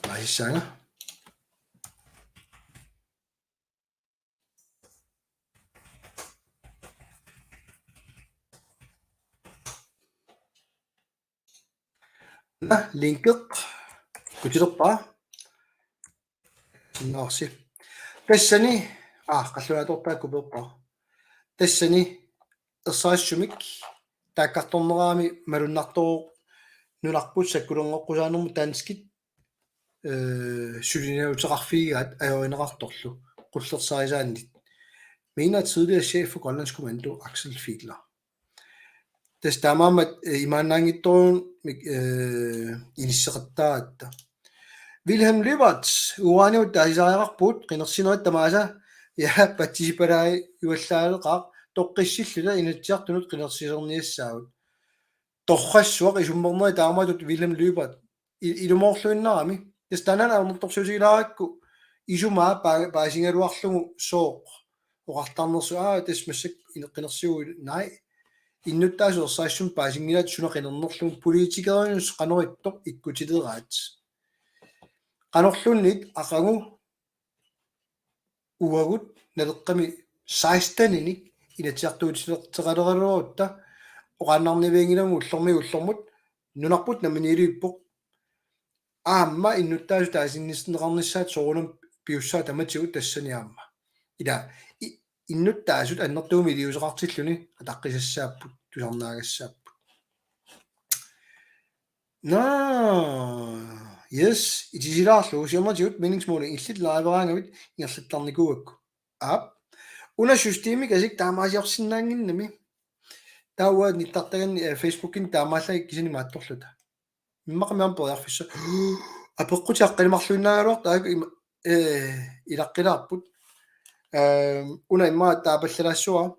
Paasissaanga. Naa, linkeq. Kutilerpara. Sinnaarsi. Tassani, aa, qallunaatoq taakku peerpara. Tassani, ersarissumik, taakkartornerarami malunnartoq nunarput sakkulerneqqusaanermut danskit, eh, suliniuteqarfigigaat ajorineqartorlu, qullersarisaannit. Mener tidligere chef for Grønlands Kommando, Axel Fiedler. Tassa taamaammat, eh, imaannaanngitsorujussuarmik, eh, inisseqattaaratta. Wilhelm Lyberth, uranimut taasisariaqarpugut, qinersinerit tamaasa, ja, patsisipalaajuallaaleqaaq, toqqissilluta Inatsisartunut qinersiserniassaagut. Torrassuaq isummernerit taamatut Wilhelm Lyberth. i- ilumoorluinnarami. Tassa taanna ajornartorsiutigilaarakku isumaa pa- paasigaluarlugu sooq oqartarnersoq, aa, tassa massakkut ineqqinersigu, nej. Innuttaasut ersarissumik paasinngilaat suna qinernerlugu, politikerinut qanoq ittoq ikkutileraat. Qanorluunniit aqagu uagut Naleqqami seksteninik Inatsisartuutilerteqaleraluarutta oqaannarniavianngilagut ullormiit ullormut, nunarput namminiiliippoq. Aamma innuttaasut taasinneqarnissaat soorunami piussaat tamatigut tassani aamma. Ila i- innuttaasut annertuumik iliuuseqartilluni ataqqisassaapput, tusarnaagassaapput. Naa, yes, itisilaarlugu siornatigut meningsmåling illit live-eraangavit ingerlattarnikuuakku. Aap. Una systemik asik taamaasiorsinnaannginnami. Taava nittartaganni, eh, Facebookikkut taamaallagit kisianni maattorluta. Immaqa aamma periarfissaq. Apeqqutit aqqaneq-marluinnaagaluartut taakku ima, eh, ilaqqilaarput. Ehm, una immaqa taapallalaassavara.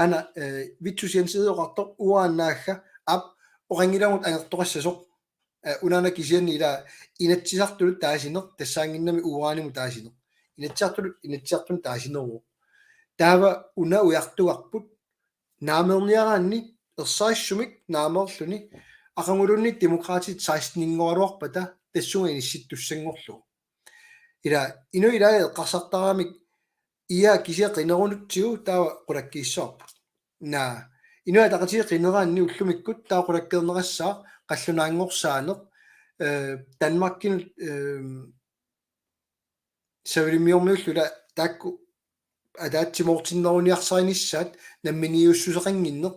Aana, eh, Vittus Jensen oqartoq uranit naagga, aap, oqanngilagut angertoqassasoq. Eh, unaana kisianni ila Inatsisartunut taasineq, tassaannginnami uranimut taasineq. Inatsisartunut, Inatsisartunut taasineruvoq. Taava una ujartugarput, naameerniaraanni, ersarissumik naameerluni, aqaguluunniit Demokraatit seksteninngoraluarpata tassunga inissittussanngorlugu. Ila, inuit ilaat eqqarsartaraamik, ia kisiat qinerunutsigu taava qulakkiissavarput. Naa, Inuit Ataqatigiit qineraanni ullumikkut taava qulakkeerneqassaaq qallunaanngorsaaneq, eh, Danmarkinut, eh, Savalimmiormiullu ila taakku ataatsimoortinneruniarsarinissaat namminiiliussuseqannginneq,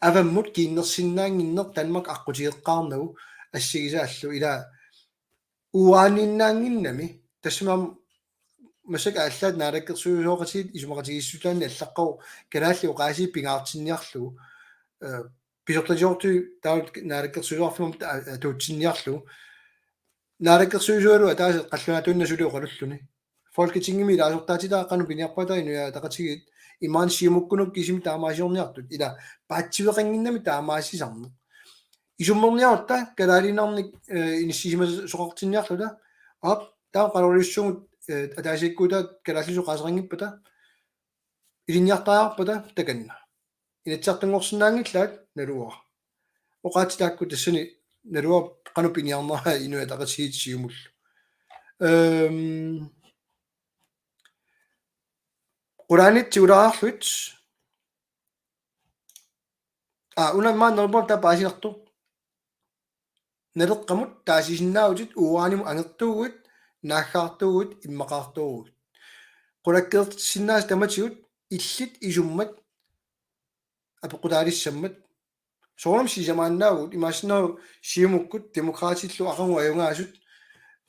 avammut kiinnersinnaannginneq Danmark aqqutigeqqaarnagu assigisaallu ila uaniinnaannginnami, tassami aamma massakkut aallaat naalakkersuisooqatigiit isumaqatigiissutaanni allaqqavoq kalaallit oqaasii pingaartinniarlugu, eh, pisortatigoortut taava naalakkersuisoqarfimmut ta-, atuutsinniarlugu. Naalakkersuisuugaluaq ataaseq qallunaatuinnaq suli oqalulluni. Folketingimi ilaasortaatitaat qanoq piniarpaataat Inuit Ataqatigiit imaluunniit Siumukkunuku kisimi taamaasiorniartut. Ila paatsiveqannginnami taamaasisarneq. Isummerniarutta kalaaliinnarnik, eh, inissisimasoqartinniarluta. Aap, taava qanoq iliussuugut, eh, ataasiakkuutaat kalaallisut oqaaseqanngippata. Ilinniartariaqarpata takanna. Inatsisartunngorsinnaanngilaat naluara. Oqaatsit taakku tassani naluara qanoq piniarneraa Inuit Ataqatigiit Siumullu. Ehm, qulaaniit tigulaarluit. Aa, una maanna nerpa taava paasinartoq. Naleqqamut taasisinnaavutit uranimut angertuuguit, naaggaartuuguit, immaqaartuuguit. Qulakkeersinnaasat tamatigut illit isummat apeqqutaalissammat. Soorunami sisamaannaavugut, imaassinnaavoq Siumukkut Demokraatillu aqagu ajugaasut.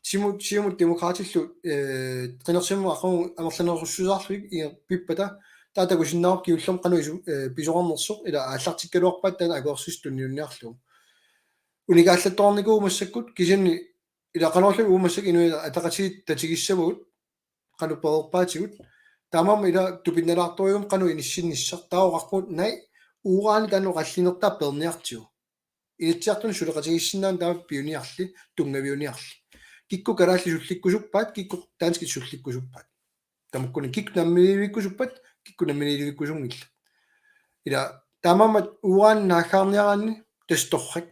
Siumut, Siumut Demokraatillu, eh, qinersinermut aqagu amerlanerussuseqarlugit inger-, pippata. Taava takusinnaavarput kingullermik qanoq isu-, eh, pisoqarnersoq ila aallartikkaluarpaat taanna akuersissut tunniunniarlugu. Unikaallattoqarnikuuvoq massakkut kisianni ila qanorlu uagut massakkut Inuit Ataqatigiit tatigissavagut qanoq pereerpaatigut. Taamaammat ila tupinnalaartorujuuvoq qanoq inissinnissaq. Taava oqarpugut, nej, urani taanna oqallinnertaa peerniartigu. Inatsisartuni suleqatigiissinnaanani taama piuniarli, tunngaviuniarli. Kikkut kalaallit sullikkusuppaat, kikkut danskit sullikkusuppaat. Tamakkuninnga kikkut namminiilivikkusuppat, kikkut namminiilivikkusunngillat. Ila taamaammat uran naaggaarniaraanni tassa torrak.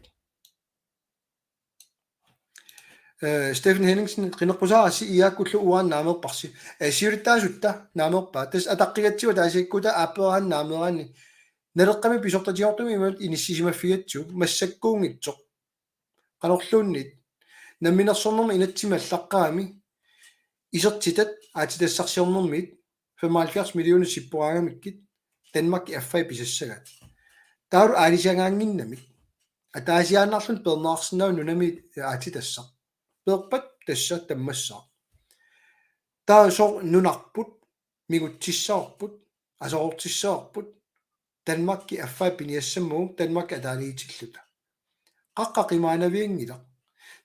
Eh, Steffen Henningsen, qineqqusaarassi, I A-kkullu uran naameerparsi. Eh, siulittaasutta naameerpaat. Tassa ataqqigatsigu ataasiakkuutaat aapperaanni naameeraanni. Naleqqami pisortatigoortumik imaluunniit inissisimaffigatsigu massakkuunngitsoq. Qanorluunniit. Namminersornermi inatsimmi allaqqavami. Isertitat aatsitassarsiornermiit femoghalvfjerds millioner sipporaangamikkit Danmarki affai pisassagaat. Taavalu aalisagaannginnamik. Ataasiaannarluni peerneqarsinnaavoq nunami aatsitassaq. Peerpat tassa tammassaaq. Taava sooq nunarput, mingutsissavarput, aserortissavarput, Danmarki affai piniassammagu Danmarki ataaliitilluta. Qaqqaq imaanavianngilaq.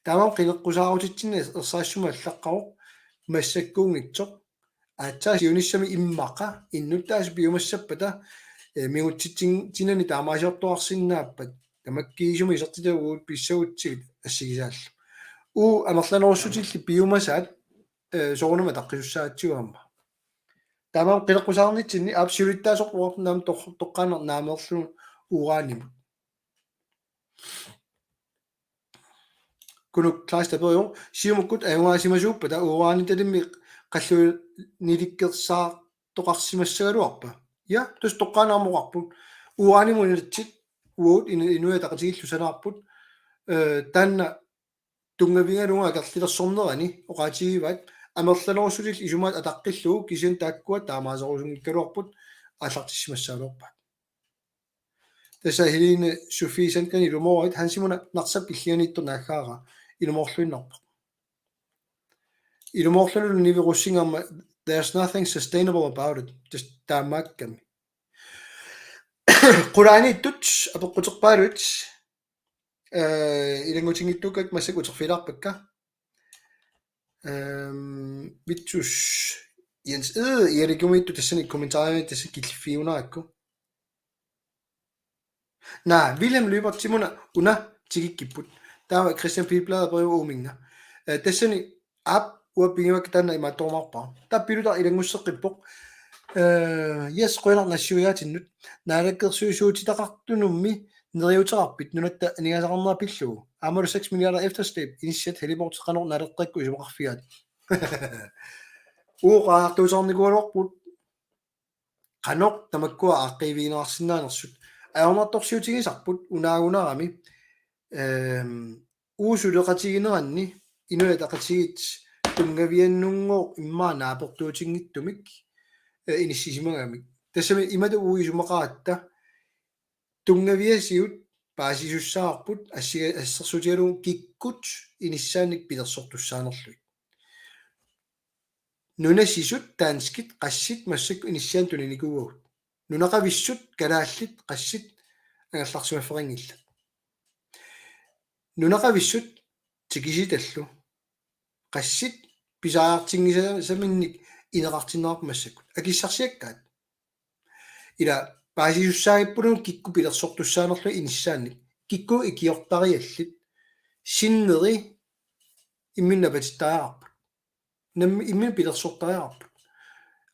Taamaammat qineqqusaarutitsinni ersarissumik allaqqavoq massakkuunngitsoq. Aatsaat siunissami immaqa innuttaasut piumassappata, eh, mingutsitsin-, tsinani taamaasiortoqarsinnaappat. Tamakkiisumik isertitagut pissagutsigit assigisaallu. Uu amerlanerussutillit piumasaat, eh, soorunami ataqqisussaagatsigu aamma. Taamaammat qileqqusaarnitsinni aap siulittaasoq uarpunnaam toq-, toqqaannaq naameerlugu uranimut. Kunuk Kleist aperivoq, Siumukkut ajugaasimasuuppata uranitalimmik qalluinikkersaartoqarsimassagaluarpa? Ja, tassa toqqaannaq aamma oqarput. Uranimut inatsit, uagut inu-, inuiaqatigiillu sanaarput, eh, taanna tunngavigalugu akerlilersornerani oqaatigivaat amerlanerussutillit isumaat ataqqillugu kisianni taakkua taamaaserusunngikkaluarput aallartissimassagaluarpaat. Tassa Helene Sofie Sandgren ilumoorit Hansimuna Narsap illianiittoq naaggaaraa ilumoorluinnarpoq. Ilumoorlunilu nivirussingama there's nothing sustainable about it. Tassa taamaakkami. Qulaaniittut apeqquterpaaluit, eh, ilanngutinngitsuukkakka massakkut uterfigilaarpakka. Ehm, Vittus Jens Ede, Erik Jumittu tassani kommentarini tassa killiffiunarakku. Naa, Wilhelm Lyberthimuna una tikikkipput. Taava Christian Pilblad aperivoq uuminnga. Eh, tassani aap uanga pigivakka taanna imaattorumaarpara. Taava Pilutaq ilanngusseqqippoq. Eh, yes, qujanaq nassiuiaatinnut. Naalakkersuisuutitaqartunummi neriuteqarpit nunatta aningaasaqarnera pillugu. Aammalu seks milliarder efterslæb inissiat heliporti qanoq naleqqikku isumaqarfigaat. Uu oqariartuuteqarnikuugaluarput. Qanoq tamakkua aaqqiivigineqarsinnaanersut. Ajornartorsiutigisarput unaagunarami, ehm, uagut suleqatigineranni Inuit Ataqatigiit tunngaviannunngooq immaqa naapertuutinngitsumik, eh, inissisimagamik. Tassami imatut uagut isumaqaratta tunngaviasigut paasisussaavoq assiga-, assersuutigalugu kikkut inissaannik pilersortussaanerlugit. Nunasisut danskit qassit massakkut inissianik tuninikuuagut. Nunaqavissut kalaallit qassit angerlarsimaffeqanngillat. Nunaqavissut tikisitallu qassit pisariaqartinngisaminnik ineqartinneqarput massakkut. Akissarsiakkaat. Ila paasisussaagippullu kikkut pilersortussaanerlugit inissaannik. Kikkut ikiortariallit. Sinneri imminnut napatittariaqarput. Nammi-, imminut pilersortariaqarput.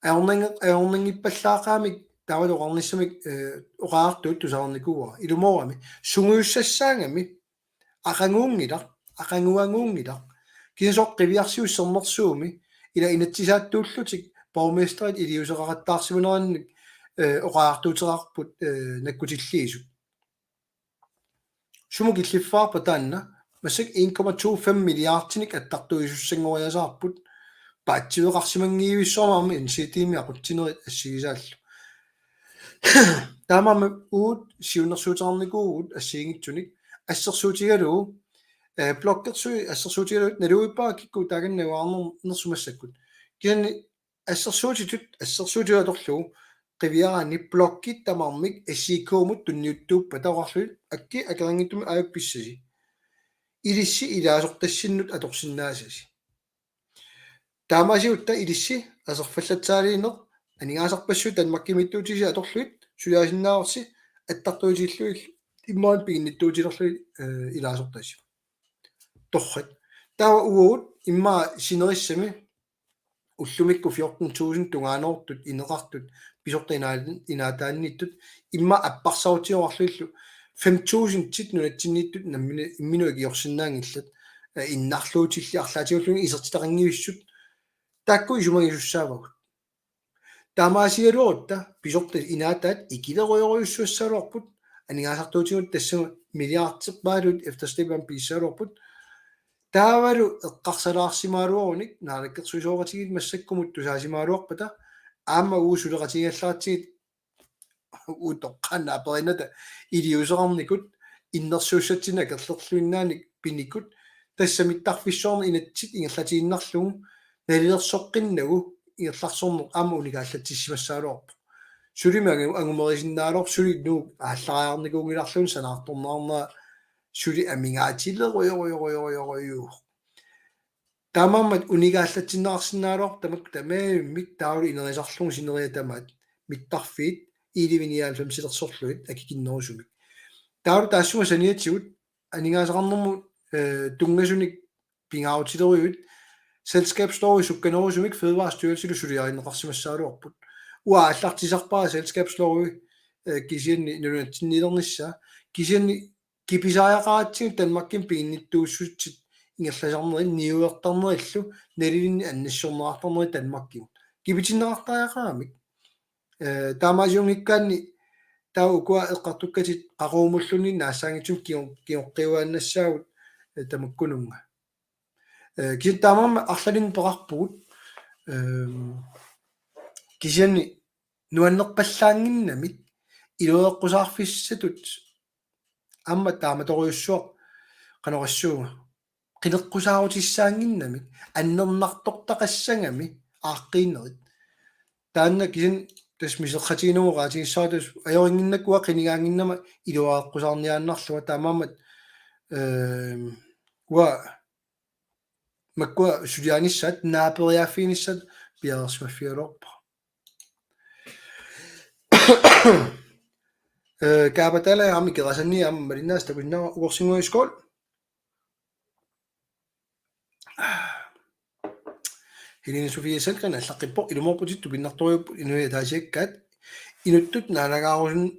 Ajornanngi-, ajornanngippallaaqaamik taava oqarnissamik, eh, oqariartuut tusarnikuuara. Ilumoorami. Sungiussassaagami. Aqaguunngilaq, aqaguaguunngilaq. Kisianni soorlu qiviarsiussat sermersuumi, ila inatsisaattuullutik borgmesterit iliuuseqaqattaarsimanerannik, eh, oqariartuuteqarput, eh, nakkutilliisut. Sumut killiffigaarpa taanna, massakkut en komma to fem milliardinik attartuisussanngoriasaarput, paatsiveqarsimanngivissorama aamma N C T-mi aqutsinerit assigisaallu. Taamaammat uagut siunnersuuteqarnikuuvugut assigiinngitsunik assersuutigalugu, eh, blokkersui assersuutigalugu naluvippara kikkut taakannguarner-, nersut massakkut. Kisianni assersuutitut, assersuutitut atorlugu qiviaraanni blokkit tamarmik S I K-mut tunniuttuuppata oqarlugit akki akeqanngitsumik aajuku pissasi. Ilissi ilaasortassinnut atorsinnaasasi. Taamaasigutta ilissi aserfallatsaaliineq aningaasarpassuit Danmarkimiittuutisi atorlugit suliarisinnaavarsi attartuitillugillu immaqa piginnittuutilerlugit, eh, ilaasortasi. Torrak. Taava uagut immaqa sinerissami ullumikkut fjorten tusind tungaanoortut ineqartut pisortat ina-, inaataanniittut immaqa apparsaarutigoorlugillu fem tusindit nunatsinniittut nammineq imminut ikiorsinnaanngillat, eh, innarluutillit arlaatigulluunniit isertitaqanngivissut taakku isumagisussaavagut. Taamaasigaluarutta pisortat inaataat ikilerujorujussuassagaluarput aningaasartuutigut tassami milliarderpaaluit efterslæbimik piissagaluarput. Taavalu eqqarsalaarsimagaluarunik naalakkersuisooqatigiit massakkumut tusaasimagaluarpata aamma uagut suleqatigigallaratsigit utoqqaannaq aperinnata iliuuseqarnikut innersuussatsinnut akerlerluinnaanik pinikut tassa mittarfissuarnut inatsit ingerlatiinnarlugu nalilersoqqinnagu ingerlarsorneq aamma unikaallatsissimassagaluarpoq. Sulimi angu-, angumerisinnaagaluarpoq suli Nuuk aallariarnikuunngilarlugu sanaartorneqarnera suli amigaatilerujorujorujorujorujuuvoq. Taamaammat unikaallatsinneqarsinnaagaluarpoq tamakku tamaavimmik taavalu inerisarlugu sineriak tamaat mittarfiit elleve nioghalvfemsilersorlugit akikinnerusumik. Taavalu taassuma saniatigut aningaasaqarnermut, eh, tunngasunik pingaarutilerujuit selskabslovi sukkanerusumik Fødevarestyrelsilu suliarineqarsimassagaluarput. Uanga aallartisarpara selskabslovi, eh, kisianni nunatsinniilernissaa. Kisianni kipisariaqaratsigu Danmarkimi piginnittuussutsit ingerlasarnerit niuertarnerillu nalilinnik annissorneqartarnerit Danmarkimut. Kipitinneqartariaqaramik. Eh, taamaasiunngikkaanni taava ukua eqqartukkatit qaqugumulluunniit naassaanngitsumik kingo-, kingoqqiuaannassaagut, eh, tamakkununnga. Eh, kisianni taamaammat arlalinnik peqarpugut, ehm, kisianni nuannerpallaannginnamik iluareqqusaarfissatut aamma taamatorujussuaq qanoq oqassuunga qineqqusaarutissaannginnamik annernartortaqassagami aaqqiinerit. Taanna kisianni tassa miserratigineqaatigissaartut ajorinnginnakku uanga qinigaannginnama iluareqqusaarniaannarlunga taamaammat, ehm, uanga makkua sulianissaat naaperiaaffiginissaat piareersimaffigaluarpara. Eh, Kaabatala aamma Ikerasanni aamma malinnaasut takusinnaavat ukorsinguiskol. Helene Sofie Sandgreen allaqqippoq ilumoorputit tupinnartorujuupput inuiaqatigiit inuttut naalagaarusun-,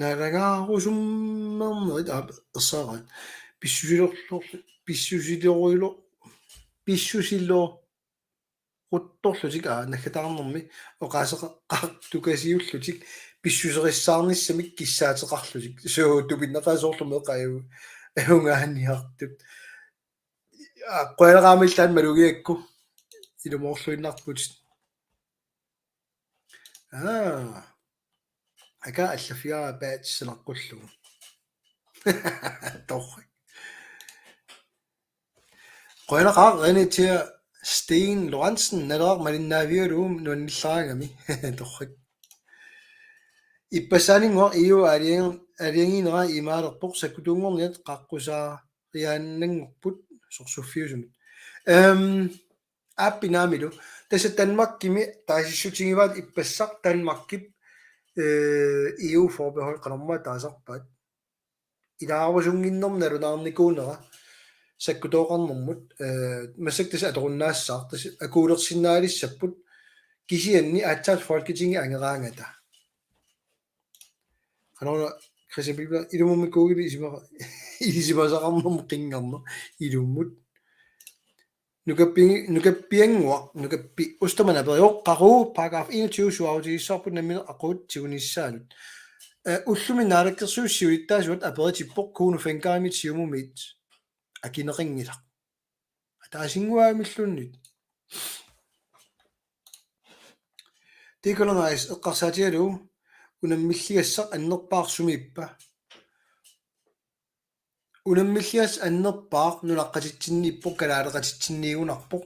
naalagaarusummernerit aap ersaaraat. Pissusilorlu-, pissusilor-, pissusiloruttorlutik aa naggataarnermi oqaaseqaqartukasiullutik pissuserissaarnissamik kissaateqarlutik. Suu tupinnaqaaq soorlu meeqqat aju-, ajugaaniartut. Aa, qujanaqaaq aamma illit malugigakkit ilumoorluinnarputit. Aa. Aka allaffigaara badge sanaqqullugu. Torrak. Qujanaqaaq René Tia Steen Lorentzen, Naleraq malinnaavigalugu nuannillaraangami. Torrak. Ippassaaninnguaq E U aalajan-, aalajangiinera imaalerpoq sakkutuunngorniat qaqqusaariaannanngorput sorsuffiusumik. Ehm, aappi naamilu. Tassa Danmarkimi taasissutigivaat ippassaq Danmarkip, eh, E U-forbehold qanormaa taasarpaat. Ilaarusunnginnermik nalunaarnikuunera sakkutooqarnermut, eh, massakkut tassa atorunnaassaaq, tassa akuulersinnaalissapput kisianni aatsaat Folketingip angeraangata. Qanoq una Christian Bieber ilumut Google isima-, ilisimasaqarnermut qinngarneq ilumut. Nukappi-, nukappiannguaq, nukappi Ostermann aperivoq, qaqugu paragraf enogtyve suaarutigissavarput nammineq aqutsit tigunissaanut. Eh, ullumi naalakkersuisut siulittaasuat aperitippoq Kuno Fenckerinit Siumumit akineqanngilaq. Ataasinnguamilluunniit. Decolonize eqqarsaatigalugu unammilligassaq annerpaaq sumiippa? Unammilligassaq annerpaaq nunaqqatitsinniippoq, kalaaleqatitsinniigunarpoq.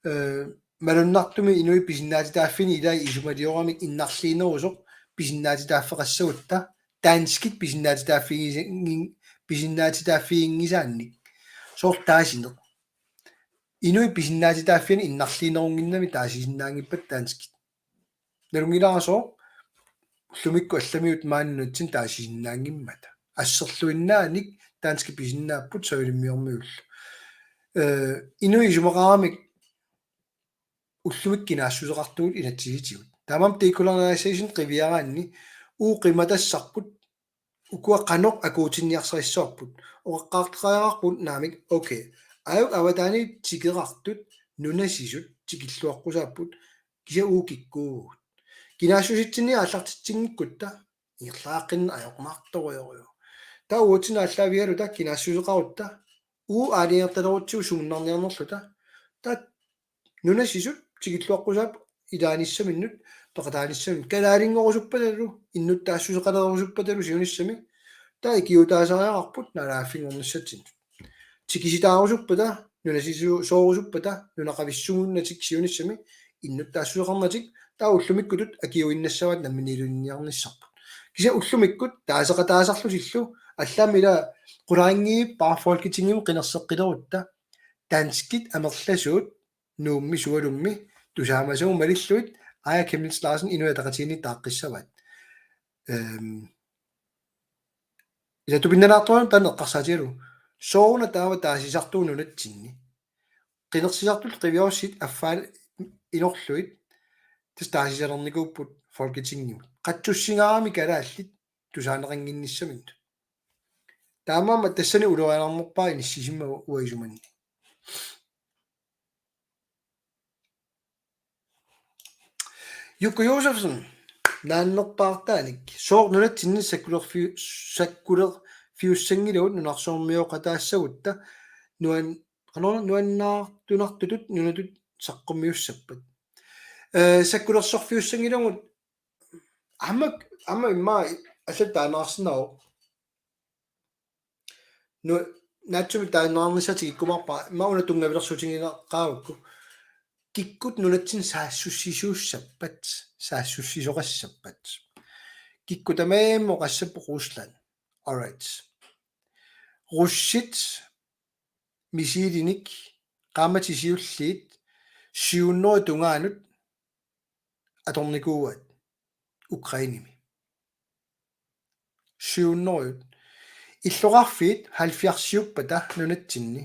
Eh, malunnartumik inuit pisinnaatitaaffiini ilai isumalioramik innarliinerusoq pisinnaatitaaffeqassagutta, danskit pisinnaatitaaffigisi-, pisinnaatitaaffiginngisaannik. Soorlu taasineq. Inuit pisinnaatitaaffiani innarliinerunnginnami taasisinnaanngippat danskit. Nalunngilara sooq ullumikkut allamiut maani nunatsinni taasisinnaanngimmata. Asserluinnaanik danskit pisinnaapput savalimmiormiullu. Eh, inuit isumaqaramik ullumikkut kinaassuseqartugut inatsisitigut. Taamaammat decolonization qiviaraanni uagut qimatassarput ukua qanoq akuutinniarsarissavarput. Oqaqqaartariaqarpugut naamik, okay. Aajuku avataaniit tikeqartut nunasisut tikilluaqqusaapput kisianni uagut kikkuuvugut. Kinaassusitsinni aallartitsinngikkuttaaq ingerlaaqqinneq ajornartorujorujuk. Taava uatsinnut aallaavigaluta kinaassuseqarutta uagut aalajangertalerutsigu sumunnarniarnerluta. Taava nunasisut tikilluaqqusaapput ilaanissaminnut peqataanissaminnut. Kalaallinngorusuppatalu, innuttaassuseqalerusuppatalu siunissami. Taava ikiuutaasariaqarput naalagaaffinngornissatsinnut. Tikisitaarusuppata, nunasisoorusuppata, nunaqavissuunnatik siunissami innuttaassuseqarnatik, taava ullumikkutut akiuinnassavaat namminiilivinniarnissarput. Kisianni ullumikkut taaseqataasarlutillu, allaammi ila qularinngivippara Folketingimi qinerseqqilerutta, danskit amerlasuut Nuummi sualummi tusaamasagut malillugit Aaja Chemnitz Larsen Inuit Ataqatigiinniit taaqqissavaat. Ehm, ila tupinnalaartorujummik taanna eqqarsaatigalugu. Sooruna taava taasisartuuvoq nunatsinni? Qinersisartut qiviarsiit affaa inorlugit tassa taasisalernikuupput Folketingimut. Qatsussingaarami kalaallit tusaaneqannginnissaminnut. Taamaammat tassani ulorianarnerpaaq inissisimmagu uanga isumanni. Jukku Josefsen, naannerpaartaanik. Sooq nunatsinni sakkulerfiu-, sakkulerfiussanngilagut nunarsuarmioqataassagutta nuan-, qanoq nuannaartunartutut nunatut saqqummiussappat? Eh, sakkulersorfiussanngilagut aamma, aamma immaqa allat taannaarsinnaavoq. Nu-, naatsumik taannaarnissaat tikikkumaarpara, immaqa una tunngavilersuutigineqaravakku. Kikkut nunatsinni saassussisuussappat, saassussisoqassappat? Kikkut tamarmik oqassappat Rusland. All right. Russit misilinik qaammatit siulliit syv hundrede tungaanut atornikuuaat Ukrainemi. Syv hundrede. Illoqarfiit halvfjerdsiuppata nunatsinni.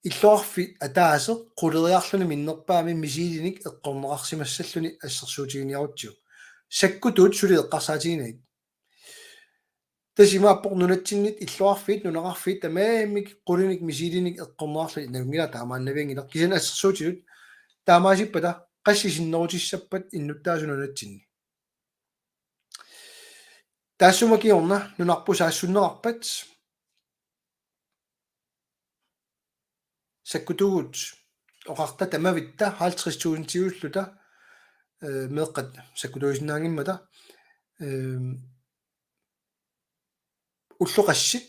Illoqarfik ataaseq quleriarluni minnerpaamik misilinik eqqorneqarsimassalluni assersuutiginiarutsigu. Sakkutuut suli eqqarsaatiginagit. Tassa imaappoq nunatsinnit illoqarfiit, nunaqarfiit tamarmik qulinik misilinik eqqorneqarluni, nalunngilara taamaannavianngilaq, kisianni assersuutitut taamaasippata qassit sinnerutissappat innuttaasut nunatsinni? Taassuma kingorna nunarput saassunneqarpat sakkutuugut oqarta tamavitta halvtreds tusindiulluta, eh, meeqqat sakkutuusinnaanngimmata, eh, ullut qassit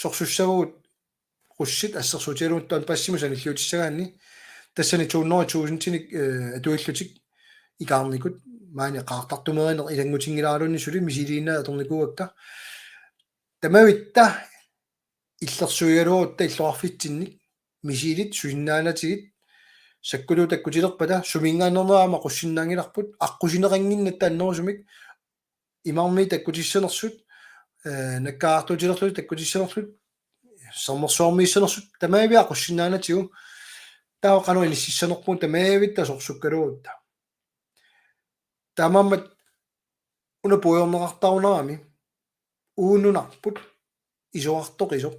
sorsussavagut russit assersuutigalugu Donbassimut sanilliutissagaanni, tassani to hundrede tusindinik, eh, atuillutik ikaarnikut, maani qaartartumeerineq ilanngutinngilaaraluunniit suli misiliinnaat atornikuuakka. Tamavitta illersuigaluarutta illoqarfitsinnik misilit susinnaanatigit, sakkutuut takkutilerpata suminngaanneernerat aamma aqussinnaanngilarput, aqqusineqannginnatta annerusumik, imarmiit takkutissanersut, eh, nakkaartuutilerlutik takkutissanersut, sermersuarmiissanersut, tamaviat aqussinnaanatigut, taava qanoq inississanerpugut tamavitta sorsukkaluarutta. Taamaammat una puigorneqartarunarami uagut nunarput isorartoqisoq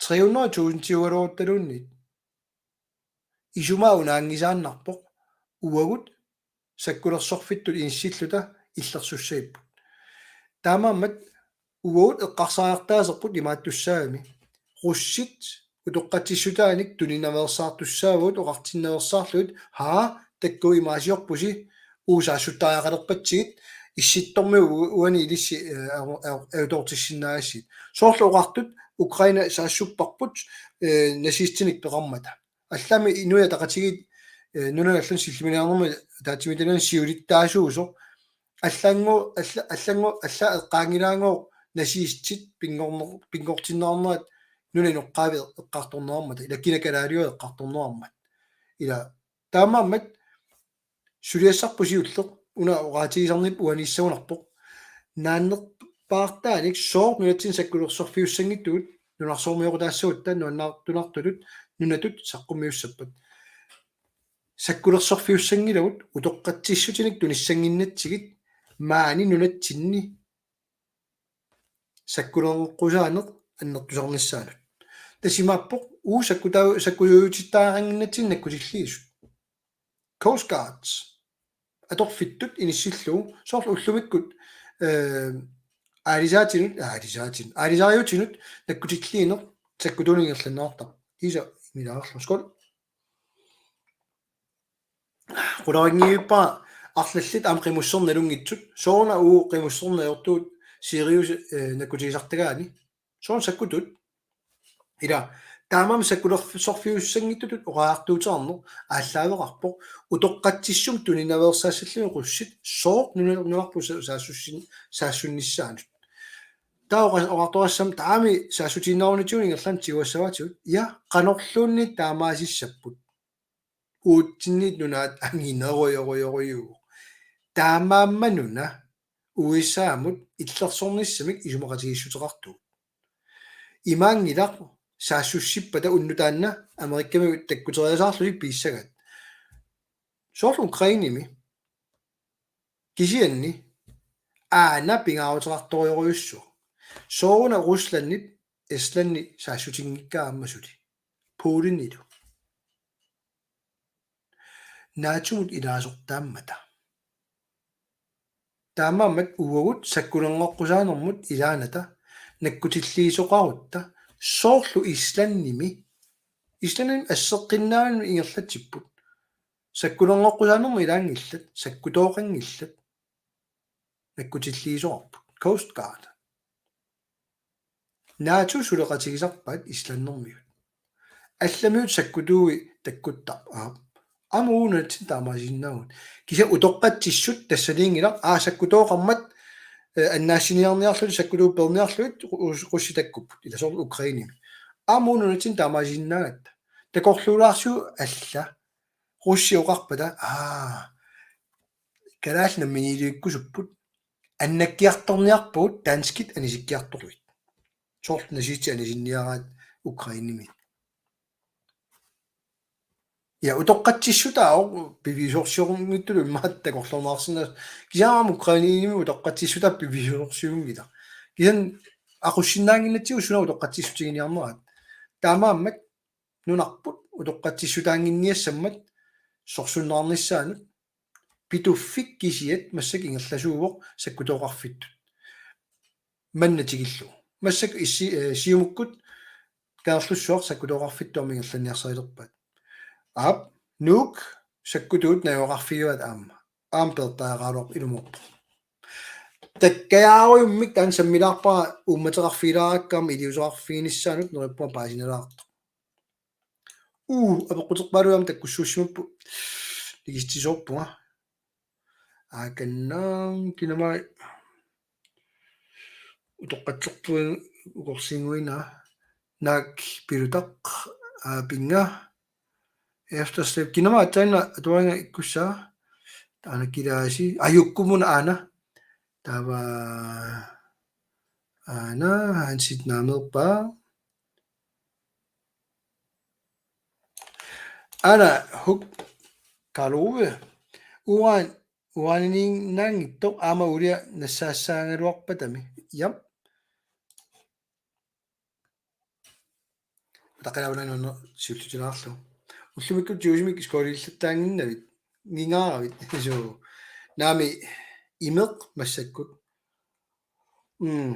tre hundrede tusindiugaluaruttaluunniit isumaa unaanngisaannarpoq uagut sakkulersorfittut inissilluta illersussagipput. Taamaammat uagut eqqarsariartaaserput imaattussaagami. Russit utoqqatsissutaanik tuninaveersaartussaavagut oqartinnaveersaarlugit: Haa, takuuk imaasiorpusi, uagut saassuttariaqalerpatsigit, issittormiut u-, uani ilissi, eh, aju-, aju-, ajutoortissinnaagassigit. Soorlu oqartut Ukraina saassupparput, eh, nazistinik peqarmata. Allaammi Inuit Ataqatigiit, eh, nunanut allanut sillimaniarnermut ataatsimiititaliani siulittaasuusoq. Allanngooq, alla-, allanngooq, allaat eqqaanngilaanngooq nazistit pinngorner-, pinngortinneqarnerat nunap inoqqaavi eqqartorneqarmata. Ila kina kalaaliua eqqartorneqarmat. Ila taamaammat suliassarput siulleq una oqaatigisarnip uaniissagunarpoq. Naannerpaartaanik sooq nunatsinni sakkulersorfiussanngitsugut nunarsuarmioqataassagutta nuannaartunartutut nunatut saqqummiussappat? Sakkulersorfiussanngilagut utoqqatsissutinik tunissannginnatsigit maani nunatsinni sakkulereqqusaaneq annertusarnissaanut. Tassa imaappoq uagut sakkutaa-, sakkujuujutittariaqannginnatsinni nakkutilliisut. Coast Guards atorfittut inissillugu, soorlu ullumikkut, eh, aalisaatinut, aalisaatinut, aalisariutinut nakkutilliineq sakkutuunik ingerlanneqartarpoq. Kiisa imilaarlu skol. Qularinngivippara arlallit aamma qimusserneq nalunngitsut. Sooruna uagut qimusserneq ajortugut Sirius, eh, nakkutigisartagaani? Sooruna sakkutuut? Ila, taamaammat sakkulersorfiussanngitsutut oqariartuuteqarneq aallaaveqarpoq utoqqatsissumik tuninaveersaassallugit russit sooq nuna-, nunarput sa-, saassussin-, saassunnissaanut. Taava oqa-, oqartoqassama taama saassutiinnarunitigut ingerlaannaq tiguassavaatigut. Ja, qanorluunniit taamaasissapput. Uatsinniit nunaat anginerujorujorujuuvoq. Taamaammat una U S A-mut illersornissamik isumaqatigiissuteqartugut. imaanngilaq saassussippata unnuk taanna Amerikamiut takkuteriasaarlutik piissagaat. Soorlu Ukrainemi. Kisianni aana pingaaruteqartorujorujussuaq. Sooruna Ruslandip Estlandip saassutinngikkaa aamma suli. Putinilu. NATO-mut ilaasortaammata. Taamaammat uagut sakkulerneqqusaanermut ilaanata nakkutilliisoqarutta soorlu Islandimi. Islandimi asseqqinnaanut ingerlatsipput. Sakkulerneqqusaanermut ilaanngillat, sakkutooqanngillat. Nakkutilliisoqarput. Coast Guard. NATO suleqatigisarpaat Islandimiut. Allamiut sakkutuui takkuttarput. Aamma uagut nunatsinni taamaasiinnaavugut. Kisianni utoqqatsissut tassaniinngilaq, aa, sakkutooqarmat, eh, annaassiniarniarlutik sakkutuut peerniarlugit ru-, russit takkupput. Ila soorlu Ukrainemi. Aamma uagut nunatsinni taamaasiinnaagatta. Takorluulaarsiuk alla. Russit oqarpata, aa, kalaallit namminiilivikkusuppugut, annakkiartorniarpugut danskit anisikkiartoruit. Soorlu nazistit anisinniaraat Ukrainemi. Ja, utoqqatsissutaavoq piviusorsiornittullu immaqa takorloorneqarsinnaavoq. Kisianni aamma Ukrainemi utoqqatsissutaa piviusorsiunngilaq. Kisianni aqussinnaannginnatsigu suna utoqqatsissutiginiarneraat. Taamaammat nunarput utoqqatsissutaannginniassammat sorsunneqarnissaanut Pituffik kisiat massakkut ingerlasuuvoq sakkutooqarfittut. Manna tikillugu. Massakkut issi-, eh, Siumukkut Kangerlussuaq sakkutooqarfittut aamma ingerlanniarsarilerpaat. Aap, Nuuk sakkutuut najugaqarfigivaat aamma. Aamma peertariaqaraluarpoq ilumoorpoq. Takkajaarujummik taanna sammilaarpara uummateqarfigilaarakku aamma iliuuseqarfiginissaanut neriuppunga paasinalaartoq. Uu, apeqquterpaaluit aamma takkussuussimapput. Nikitsisoorpunga. Aakannaam kinama utoqqatserpugut ukorsiinguina. Naak Pilutaq, aa, pinga. Efterslæb. Kinama aatsaannaq atuarinnga ikkussaa. Taanna kilaasi. Ajukkumuna aana. Taava aana Hansit naameerpaa. Aana Huk Karlove. Uran, uraniniinnaanngitsoq aamma uulia nassaassaagaluarpatami. Jap. Utaqqilaavunani una siullutilaarlugu. Ullumikkut juusimik skooriillattaannginnavit. Ngingaaravit. Isu. Naami imeq massakkut. Mm.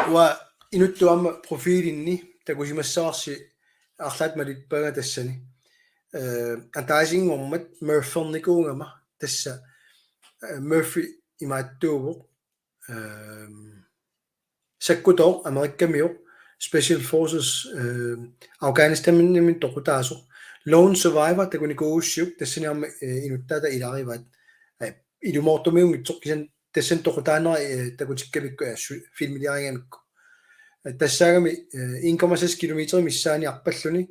Uanga inuttut aamma profilinni takusimassavarsi arlaat malippanga tassani. Eh, ataasinngormat Murphynikuugama tassa, eh, Murphy imaattuuvoq. Ehm, sakkutooq Amerikamioq Special Forces, ehm, Afghanistanimi toqutaasoq. Lone Survivor takunikuugussiuk tassani aamma, eh, inuttaata ilagivaat. Eh, ilumoortumiunngitsoq kisianni tassani toqutaanera, eh, takutikkamikku, eh, su-, filmiliarigamikku. Eh, tassaagami, eh, en komma seks kilometer missaani arpalluni,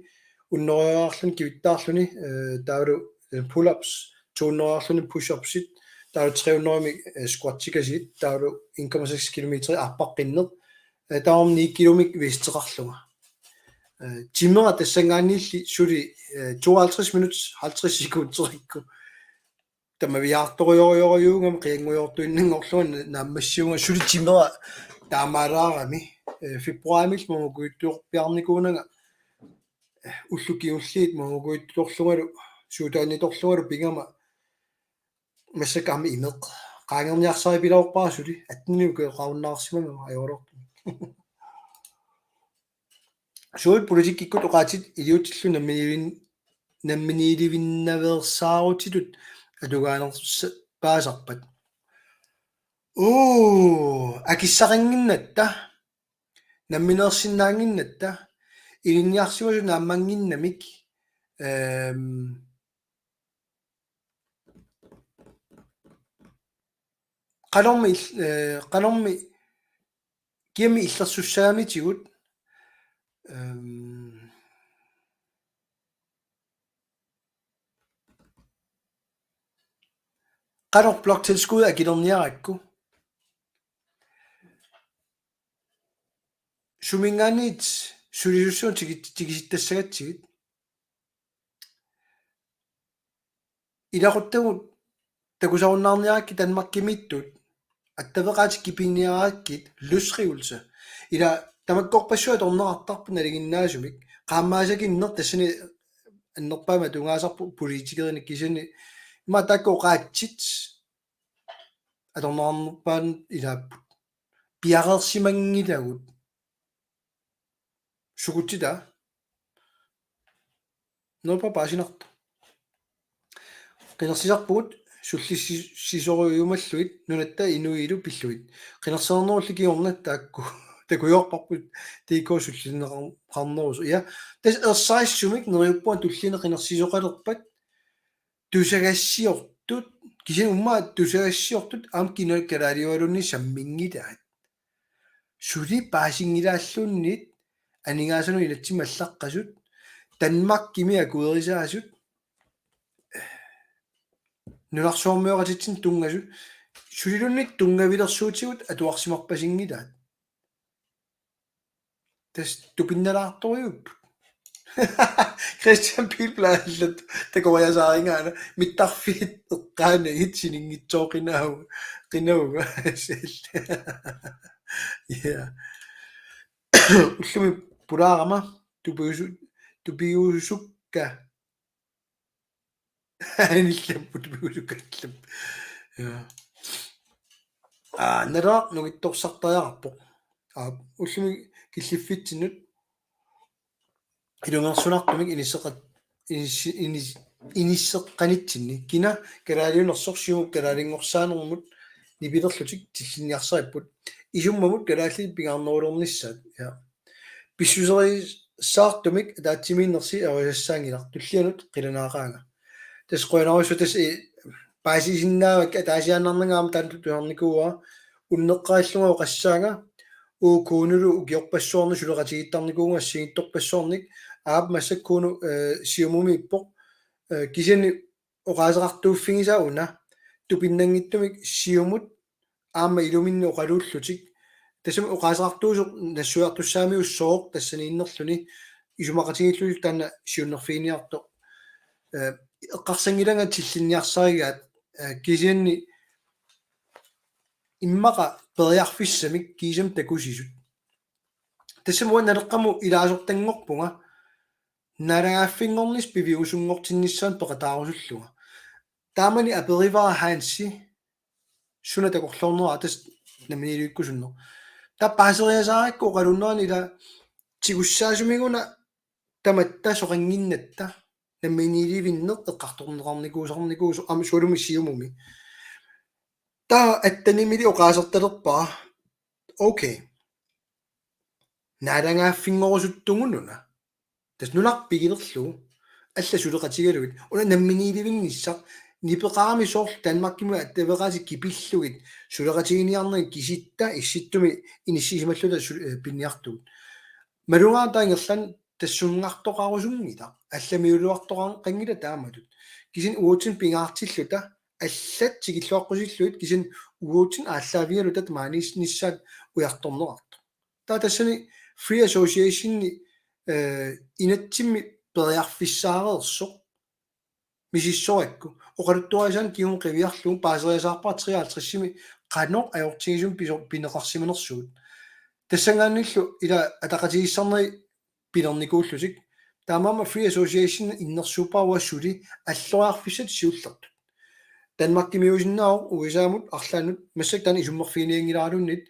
hundredeeriarluni kivittaarluni, eh, taavalu, eh, pull-ups, to hundredeeriarluni push-upsit, taavalu tre hundrede, eh, squatsikasiit, taavalu en komma seks kilometer arpaqqinneq, eh, taava ni kilomik vesteqarlunga. Eh, timera tassanngaanniilli suli, eh, tooghalvtreds minut, halvtreds sekunderikku. Tamaviaartorujorujorujuugama qianngujoortuinnanngorlunga naammassiunga suli timera taamaalaarami, eh, februarimil mamukujuttuorpiarnikuunanga, eh, ullut kingulliit mamukujuttorlungalu, suutaannitorlungalu pigama massakkut aamma imeq. Qaangerniarsaripiloorpara suli, attenini ukioqarunnaarsimagama ajoraluartumik. Suut politikkikkut oqaatsit iliuutsillu namminiilin-, namminiilivinnaveersaarutitut atugaanerpaasarpat. Uu, akissaqannginnatta, nammineersinnaannginnatta, ilinniarsimasut naammannginnamik, ehm, qanormi il-, eh, qanormi kiammi illersussaamitigut, ehm, qanoq bloktilskud akilerniarakku. suminngaanniit sulisussuaq tigi-, tigusittassagatsigit. Ilaquttagut takusarunnaarniarakkit Danmarkimiittut, attaveqaatit kipiniarakkit løsrivelse. Ila tamakkorpassuit atorneqartarput nalinginnaasumik. Qaammaasakka inner tassani annerpaamik tungaasarput politikerinik kisianni ima taakku oqaatsit atorneqarnerpaat ilaapput. Piareersimanngilagut. Sukutsitaa. Neriuppunga paasinartoq. Qinersisarpugut sullissisoriumallugit nunatta inuilu pillugit. Qinersinerulli kingorna taakku. Takujuarparput T K sullinneqarnerusoq. Ja, tassa ersarissumik neriuppunga tulliani qinersisoqalerpat tusagassiortut, kisianni uummaa tusagassiortut aamma kina kalaaliualuunniit samminngilaat. Suli paasinngilaarluunniit aningaasanut inatsimmi allaqqasut, Danmarkimi akuerisaasut, nunarsuarmioqatitsinnut tunngasut, suliluunniit tunngavilersuutigut atuarsimarpasinngilaat. Tassa tupinnalaartorujuupput. Kristian Pilblad allat takoriasaaringaana mittarfiit eqqaanagit sininngitsooqinaavugut. Qinaavugut. Ja. Ullumi pulaarama tupiusu-, tupiusukka. Anillappu tupiusukka anillappu. Ja. Aa, Naleraq nungittorsartariaqarpoq. Aa, ullumi killiffitsinnut ilungersunartumik inisseqat-, inis-, inis-, inisseqqanitsinni. Kina kalaaliunersoq Siumup kalaalinngorsaannermut nipilerlutik tillinniarsaripput. Isummamut kalaallit pingaarnerulernissaat. Ja. Pissuserissaartumik ataatsimiinnersi arisassaanngilaq, tullianut qilanaaqaanga. Tassa qujanarsuaq tassa, eh, paasisinnaavakka ataasiaannarnanga aamma taanna tusarnikuuara. Unneqqarillunga oqassaanga, uagut Kunulu ukiorpassuarni suleqatigiittarnikuuvunga assigiinngitsorpassuarnik, aap massakkut Kunu, eh, Siumumiippoq, eh, kisianni oqaaseqartuuffigisaa una tupinnanngitsumik Siumut aamma iluminni oqaluullutik. Tassami oqaaseqartuusoq nassuiartussaamiussooq tassaniinnerluni isumaqatigiillutik taanna siunnerfiginiartoq. Eh, eqqarsanngilanga tillinniarsarigaat, eh, kisianni immaqa periarfissamik kiisami takusisut. Tassami uanga Naleqqamut ilaasortanngorpunga naalagaaffinngornissaq piviusunngortinnissaanut peqataarusullunga. Taamani aperivara Hansi suna takorloornera tassa namminiilivikkusunneq. Taava paaseriasaarakku oqalunnerani ila tigussaasumiguna tamatta soqannginnatta namminiilivinneq eqqartorneqarnikuusarnikuusoq aamma sualummik Siumumi. Taava attanimili oqaasertalerpara. Okay. Naalagaaffinngorusuttugut una. Tassa nunarput pigilerlugu. Allat suleqatigalugit. Una namminiilivinnissaq. Nipeqarami soorlu Danmarkimut attaveqaatit kipillugit. Suleqatiginiarnerit kisitta issittumi inissisimalluta su-, eh, piniartugut. Malugaara taava ingerlaannaq tassungartoqarusunngilaq. Allamiuluartoqanngilaq taamatut. Kisianni uatsinnut pingaartilluta. Allat tikilluaqqusillugit kisianni uatsinnut aallaavigaluta tamaaniis-, nissaat ujartorneqartoq. Taava tassani Free Associationi, eh, inatsimmi periarfissaareersoq misissorakku. Oqaluttuarisaannik kingumut qiviarlugu paaseriasaarpara treoghalvtredsimi qanoq ajortigisumik piso-, pineqarsimanersugut. Tassanngaanniillu ila ataqatigiissaarneri pilernikuullutik. Taamaammat Free Association innersuuppara uanga suli alloriarfissat siullertut. Danmarkimiuusinnaavoq U S A-mut arlaannut massakkut taanna isummerfiginianngilaraluunniit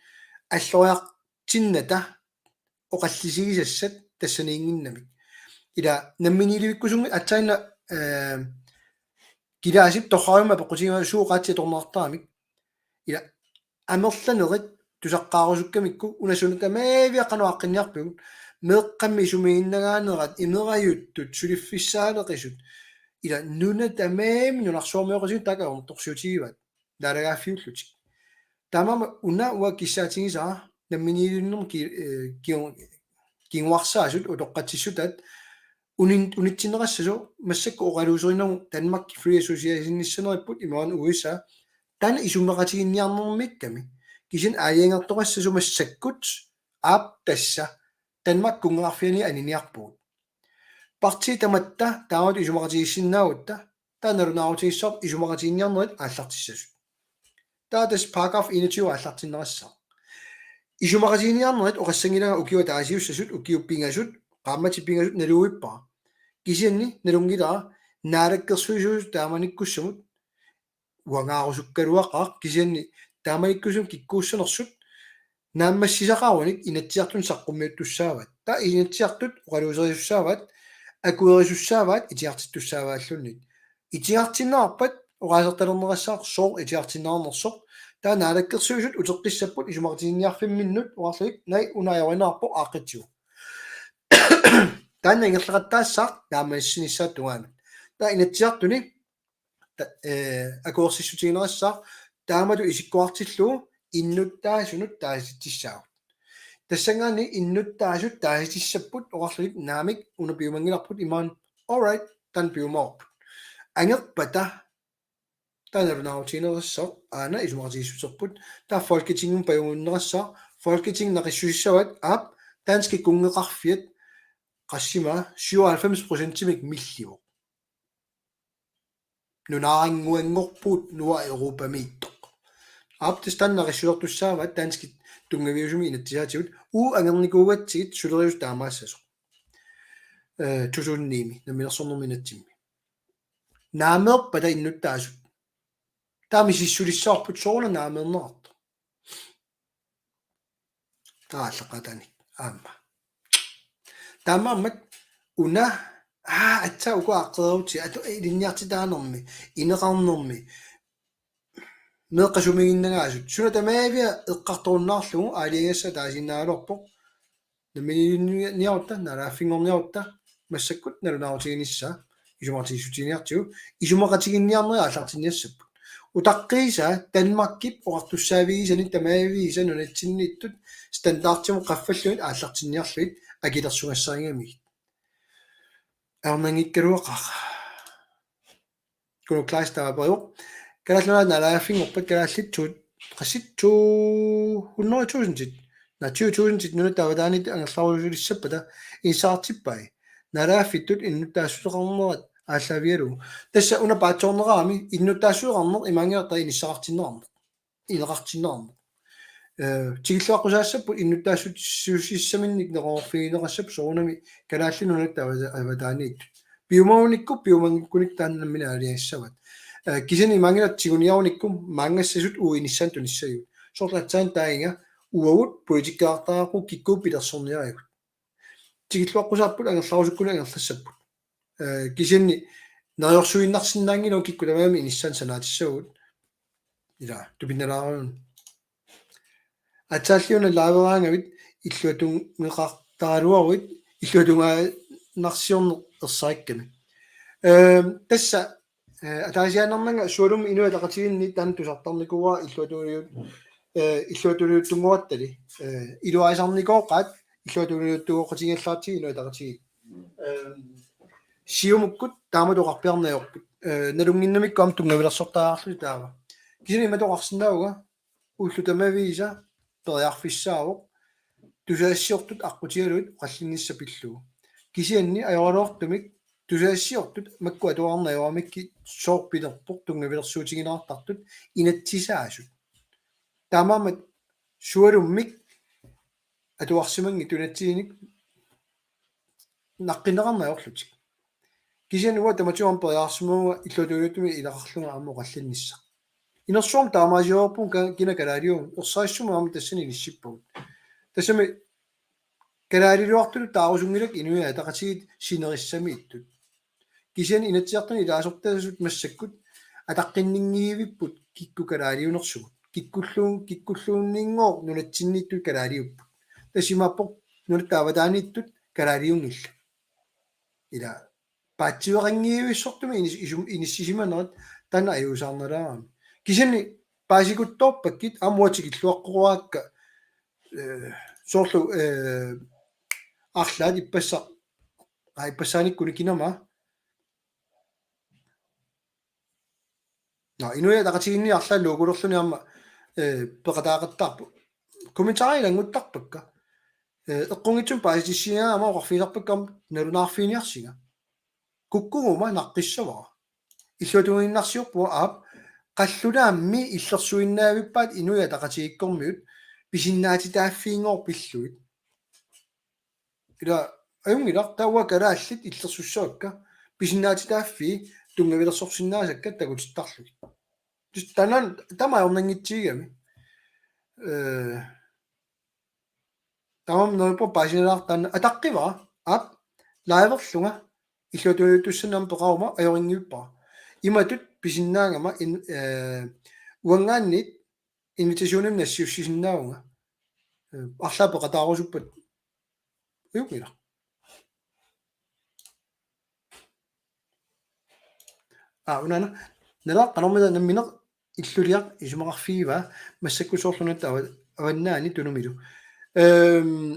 alloriartinnata oqallisigisassat tassaniinnginnamik. Ila namminiilivikkusunngilaq aatsaannaq, eh, kilaasip torrariummat apeqqutigaara suut oqaatsit atorneqartaramik. Ila amerlanerit tusaqqaarusukkamikku una suna tamaviaqqanut aaqqinniarpigut meeqqammi isumaginnagaanerat imerajuttut suliffissaaleqisut ila nuna tamaani nunarsuarmioqatigiit taakku ajornartorsiutigivaat naalagaaffiullutik. Taamaammat una uanga kissaatigisara namminiilivinnermut ki-, eh, ki-, kinguarsaasut utoqqatsissutaat unin-, unitsinneqassasoq massakkut oqaluuserinagu Danmark Free Associationissaneripput imaluunniit U S A taanna isumaqatiginninniarnermiikkami. Kisianni aajiangertoqassasoq massakkut aap tassa Danmark kunngeqarfiani aniniarpugut. Partiit tamatta taamatut isumaqatigiissinnaagutta, taava nalunaarutigissavarput isumaqatiginninniarnerit aallartissasut. Taava tassa paragraf enogtyve aallartinneqassaaq. Isumaqatiginninniarnerit oqassanngilanga ukiup ataasiussasut, ukiut pingasut, qaammatit pingasut naluvippara. Kisianni nalunngilara naalakkersuisuusut taamanikkussamut, uangaarusukkaluaqaaq, kisianni taamanikkussamut kikkuussanersut naammassisaqarunik Inatsisartuni saqqummiuttussaavaat. Taava Inatsisartut oqaluuserissussaavaat, akuerisussaavaat, itigartittussaavaallunnik. Itigartinneqarpat oqaasertalerneqassaaq sooq itigartinneqarnersoq. Taava naalakkersuisut uteqqissapput isumaqatiginninniarfimminnut oqarlugit, naa, una ajorineqarpoq, aaqqitsigu. Taanna ingerlaqattaassaaq naammassinissaata tungaanut. Taava Inatsisartuni ta-, eh, akuersissutigineqassaaq taamatut isikkoqartillugu innuttaasunut taasitissaagut. Tassanngaanniit innuttaasut taasitissapput oqarlugit, naamik, una piumanngilarput, imaluunniit, all right, taanna piumaarput. Angerpata taanna nalunaarutigineqassaaq, aana isumaqatigiissuserput, taava Folketingimut pajunnginneqassaaq, Folketingi naqissusissavaat, aap, danskit kunngeqarfiat, qassima, syvoghalvfems procentimik millivoq. Nunaannguanngorpugut, nuanneq Europamiittoq. Aap, tassa taanna naqissusertussaavaat danskit tunngaviusumik inatsisaatigut, uagut angernikuugatsigit suleriuseq taamaassasoq. Eh, to tusind ni-mi, namminersornermi inatsimmi. Naameerpata innuttaasut. Taava misissulissavarput, sooruna naameerneqartoq. Taava aallaqqaataani aamma. Taamaammat una, aa, aatsaat uku aaqqeerutit, atu ilinniartitaanermi, ineqarnermi, meeqqat sumiginnagaasut. Suna tamaavia eqqartorunnaarlugu aalajangigassaq taasiinnaagaluarpoq. Namminiiliorniarutta, naalagaaffinngorniarutta, massakkut nalunaarutiginissaa isumaqatigiissutiginiartigu, isumaqatiginninniarnerit aallartinniassapput. Utaqqiisaa Danmarkip oqartussaavigisani tamaviisa nunatsinniittut standardimut qaffallugit aallartinniarlugit akilersugassarigamigit. Ajornanngikkaluaqaaq. Kuno Kleist taava aperivoq: Kalaallit Nunaat naalagaaffinngorpat kalaallit tu-, qassit to hundrede tusindit, naa, tyve tusindit nunatta avataaniittut angerlarusulissappata inissaqartippai? Naalagaaffittut innuttaassuseqarnerat aallaavigalugu. Tassa una paatsoorneqarami, innuttaassuseqarneq imaanngilaq taava inissaqartinneqarneq, ineqartinneqarneq. Eh, tikilluaqqusaassapput innuttaassutissaminnik neqeroorfigineqassapput soorunami Kalaallit Nunatta avata-, avataaniittut. Piumagunikku, piumanngikkuniku taanna nammineq aalajangissavaat. Eh, kisianni imaanngilaq tiguniarunikku maanngassasut uagut inissaannut tunissagigut. Soorlu aatsaat taagiga uagut politikkeqartariaqarpugut kikkuuppat pilersorniarigut. Tikilluaqqusaapput angerlarusukkunik angerlassapput. Eh, kisianni neriorsuinnarsinnaanngilagut kikkut tamarmik inissaannut sanaatissagut. Ila, tupinnalaarun. Aatsaalli una live-eraangavit illuatungeqartaraluaruit, illuatungaannarsiorneq ersarikkami. Ehm, tassa, eh, ataasiaannarnanga Sualummik Inuit Ataqatigiinni taanna tusartarnikuuara illuatungiliut-, eh, illuatungiliuttunngorattali. Eh, iluarisarnikooqaat illuatungiliuttugooqatigiiallaratsigit Inuit Ataqatigiit. Ehm, Siumukkut taamatut oqarpiarneq ajorput. Eh, nalunnginnamikku aamma tunngavilersortariaqarlutik taava. Kisianni imatut oqarsinnaavunga, ullut tamaviisa periarfissaavoq tusagassiortut aqqutigalugit oqallinnissaq pillugu. Kisianni ajoraluartumik tusagassiortut makku atuarneq ajoramikkit sooq pilerpoq tunngavilersuutigineqartartut inatsisaasut. Taamaammat Sualummik atuarsimanngitsut inatsisinik naqqinneqarneq ajorlutik. Kisianni uanga tamatigut aamma periarsimavunga illuatungiliuttumik ilaqarlunga aamma oqallinnissaq. Inersuarmi taamaasiorpugut ka-, kina kalaaliuvoq, ersarissumik aamma tassani inissippagut. Tassami kalaaliuartutut taarusunngilakka Inuit Ataqatigiit sinerissamiittut. Kisianni Inatsisartuni ilaasortaasut massakkut ataqqinninngivipput kikkut kalaaliunersut. Kikkulluun-, kikkulluunniinngooq nunatsinniittut kalaaliupput. Tassa imaappoq nunatta avataaniittut kalaaliunngillat. Ila paatsiveqanngivissortumik inis-, isum-, inissisimanerat taanna ajuusaarnalaarami. Kisianni paasikuttoorpakkit aamma uanga tikilluaqqoraakka, eh, soorlu, eh, arlaat ippassaq, aa, ippassaanikkut kinama. Nå, Inuit Ataqatigiinni arlaat logolerluni aamma, eh, peqataaqattaarpoq. Kommentarit ilannguttarpakka. Eh, eqqunngitsumik paasitissigaangama oqarfigisarpakka aamma nalunaarfiginiarsinga. Kukkuguma naqqissavara. Illuatungiliinnarsiorpunga aap, qallunaammi illersuinnaavippaat Inuit Ataqatigiikkormiut pisinnaatitaaffiinngooq pillugit. Ila ajunngilaq, taava kalaallit illersussavakka, pisinnaatitaaffii tunngavilersorsinnaasakka takutittarlugit. Tus tanan tamaat ajornanngitsigigami. Eh, tamanna neriuppunga paasinalaartoq taanna ataqqivara, aap, liverlunga illuatungiliuttussannut aamma peqaruma ajorinngilluinnarpara. Imatut pisinnaagama in-, eh, uanngaanniit invitationimik nassiussisinnaavunga. Eh, arlaat peqataarusuppat. Ajunngilaq. Aa, unaana. Nala qanormita nammineq illuliaq isumaqarfigivaa massakkut soorlu una ava-, avannaani Tunumilu. Ehm,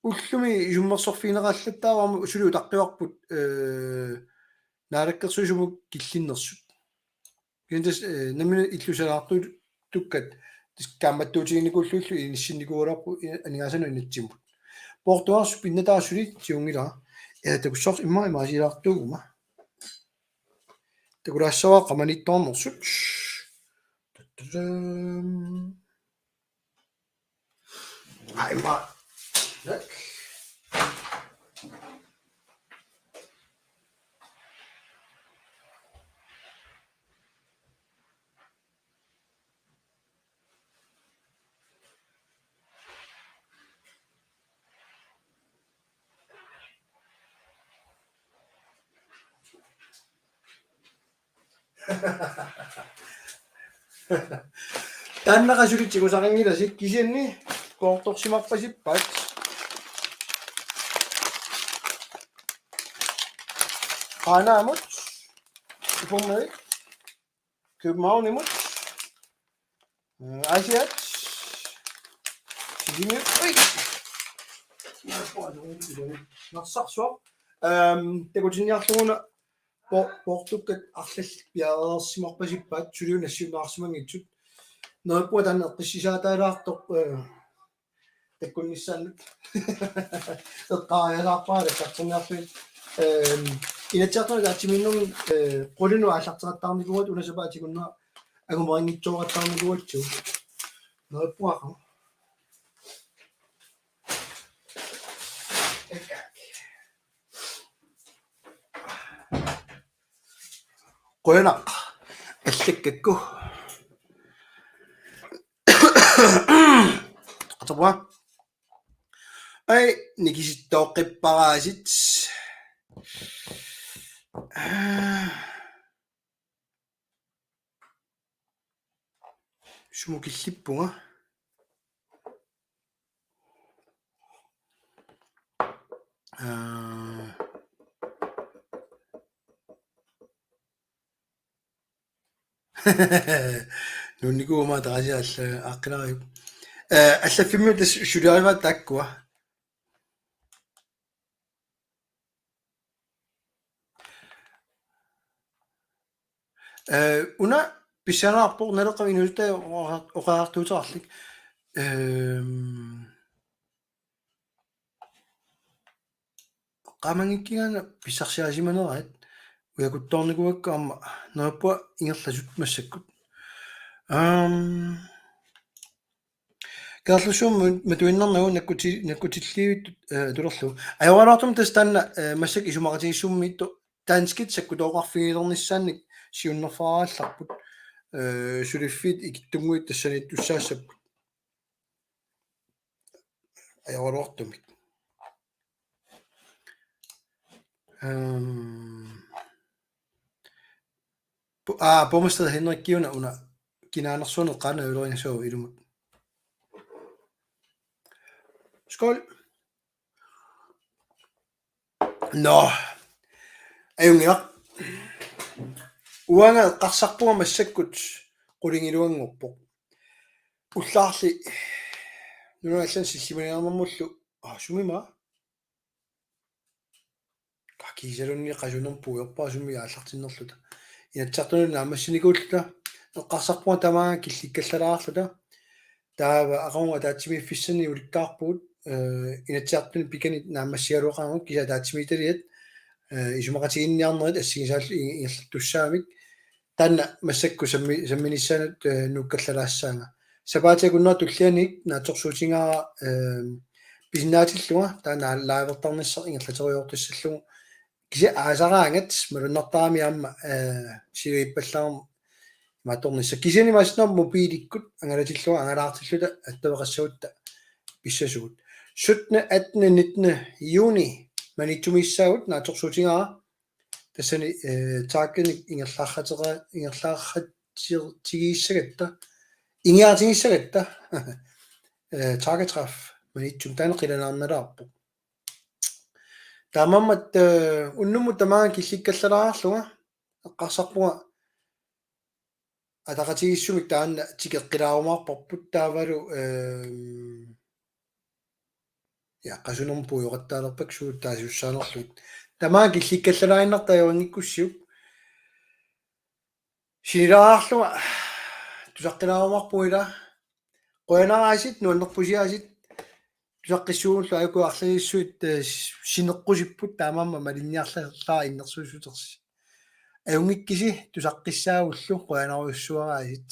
ullumi isummersorfigineqallattaarama suli utaqqivarput, eh, Naalakkersuisut sumut killinnersut. Kisianni tassa, eh, nammineq illusalaartuukkat tassa kaammattuutiginikuullugillu inissinnikuugaluarput i-, aningaasanut inatsimmut. Poortugaarsuup pinnataasuli siunngilaa. Eh, takussavarsi immaqa imaasilaartuuguma. Takulaassavara qamaniittoornersut. Tatadam. Ai, ma. Taanna qasuli tigusaqanngilasi kisianni koortorsimarpasippaat. Qaanaamut, Upernavik, Københavnimut, eh, Aasiaat, Sisimiut, ui! Narsarsuaq. Ehm, takutinniarluguna po-, poortukkat arlallit piareersimarpasippaat suliuna siunnaarsimanngitsut. Neriuppunga taanna eqqissisaataalaartoq, eh, takkunnissaannut. Eqqaariasaarpara tassartinniarfik. Ehm, Inatsisartuni ataatsimiinnermi, eh, qulinut aallarteqattaarnikuugatta una sapaatip akunnera angumerinngitsooqattaarnikuugatsigu. Neriuppunga. Qujanaq. Allakkakku. Qatapua. Ai, nikisittooqqipparaasit. Sumut killippunga. Aa. Nuunnikuugama taasiaalla aaqqinariuk. Eh, allaffimmiut tassa suliarivaat taakkua. Eh, una pissanganarpoq Naleqqami inuusuttai oqa-, oqariartuuteqarlik. Ehm, qamanngikkigaanni pissarsiarinerat ujakuttoornikuuakka aamma neriuppunga ingerlasut massakkut. Ehm, Kangerlussuup matuinnarnagu nakkuti-, nakkutilliivittut, eh, atulerlugu. Ajoraluartumik tassa taanna, eh, massakkut isumaqatigiissummik danskit sakkutooqarfigilernissaannik siunnerfeqarallarput, eh, suliffiit ikittunnguit tassaniittussaassapput. Ajoraluartumik. Ehm, Bo-, aa, Borgmester Henrik Giuna una kinaanersuuneq qaannaviluarinngisagu ilumut. Skål. Nå. Ajunngilaq. Uanga eqqarsarpunga massakkut qulingiluanngorpoq. Ullaarli. Nunanut allanut sillimaniarnermullu. Aa, sumimma. Kakiisalunni qasunerput uerpaa sumi aallartinnerluta. Inatsisartunut naammassinikuulluta. Eqqarsarpunga tamaanga killikkallalaarluta. Taava aqagu ataatsimiiffissannik ulikkaarpugut. eh, Inatsisartuni pikani naammassigaluaqaarput kisianni ataatsimiititaliat, eh, isumaqatiginninniarnerit assigisaallu i-, ingerlattussaamik. Taanna massakkut sammi-, samminissaanut, eh, nuukkallalaassaanga. Sapaatip akunnera tulliani naatsorsuutigaara, eh, pisinnaatillunga taanna livertarnissaq ingerlateriartussallugu. Kisianni aasaraangat malunnartarami aamma, eh, siuippallaarmat imaattornissaq. Kisianni maanna mobiilikkut angalatillunga angalaartilluta attaveqassagutta pissasugut. Syttende, attende, nittende juni Maniitsumiissaagut naatsorsuutigaara. Tassani, eh, Tarkinik ingerlaarratera-, ingerlaarratigissagatta, ingerlaartigissagatta, eh, Tarkitræf Maniitsumi taanna qilanaarnalaarpoq. Taamaammat, eh, unnummut tamaanga killikkallalaarlunga eqqarsarpunga ataqatigiissumik taanna tikeqqilaarumaarparput taavalu, eh, ja, qasunermut puigoqattaalerpakka suut taasussaanerlugit. Tamaanga killikkallalaaginnartoq ajunngikkussiuk. Sinilaarlunga tusaqqilaarumaarpugut ila. Qujanaraasit, nuannerpusiaasit. Tusaqqissuugullu aajuku arlalissuit, eh, sineqqusipput taamaammat malinniarlallaarluta innersuussutersi. Ajunngikkisi tusaqqissaagullu qujanarujussuaraasit.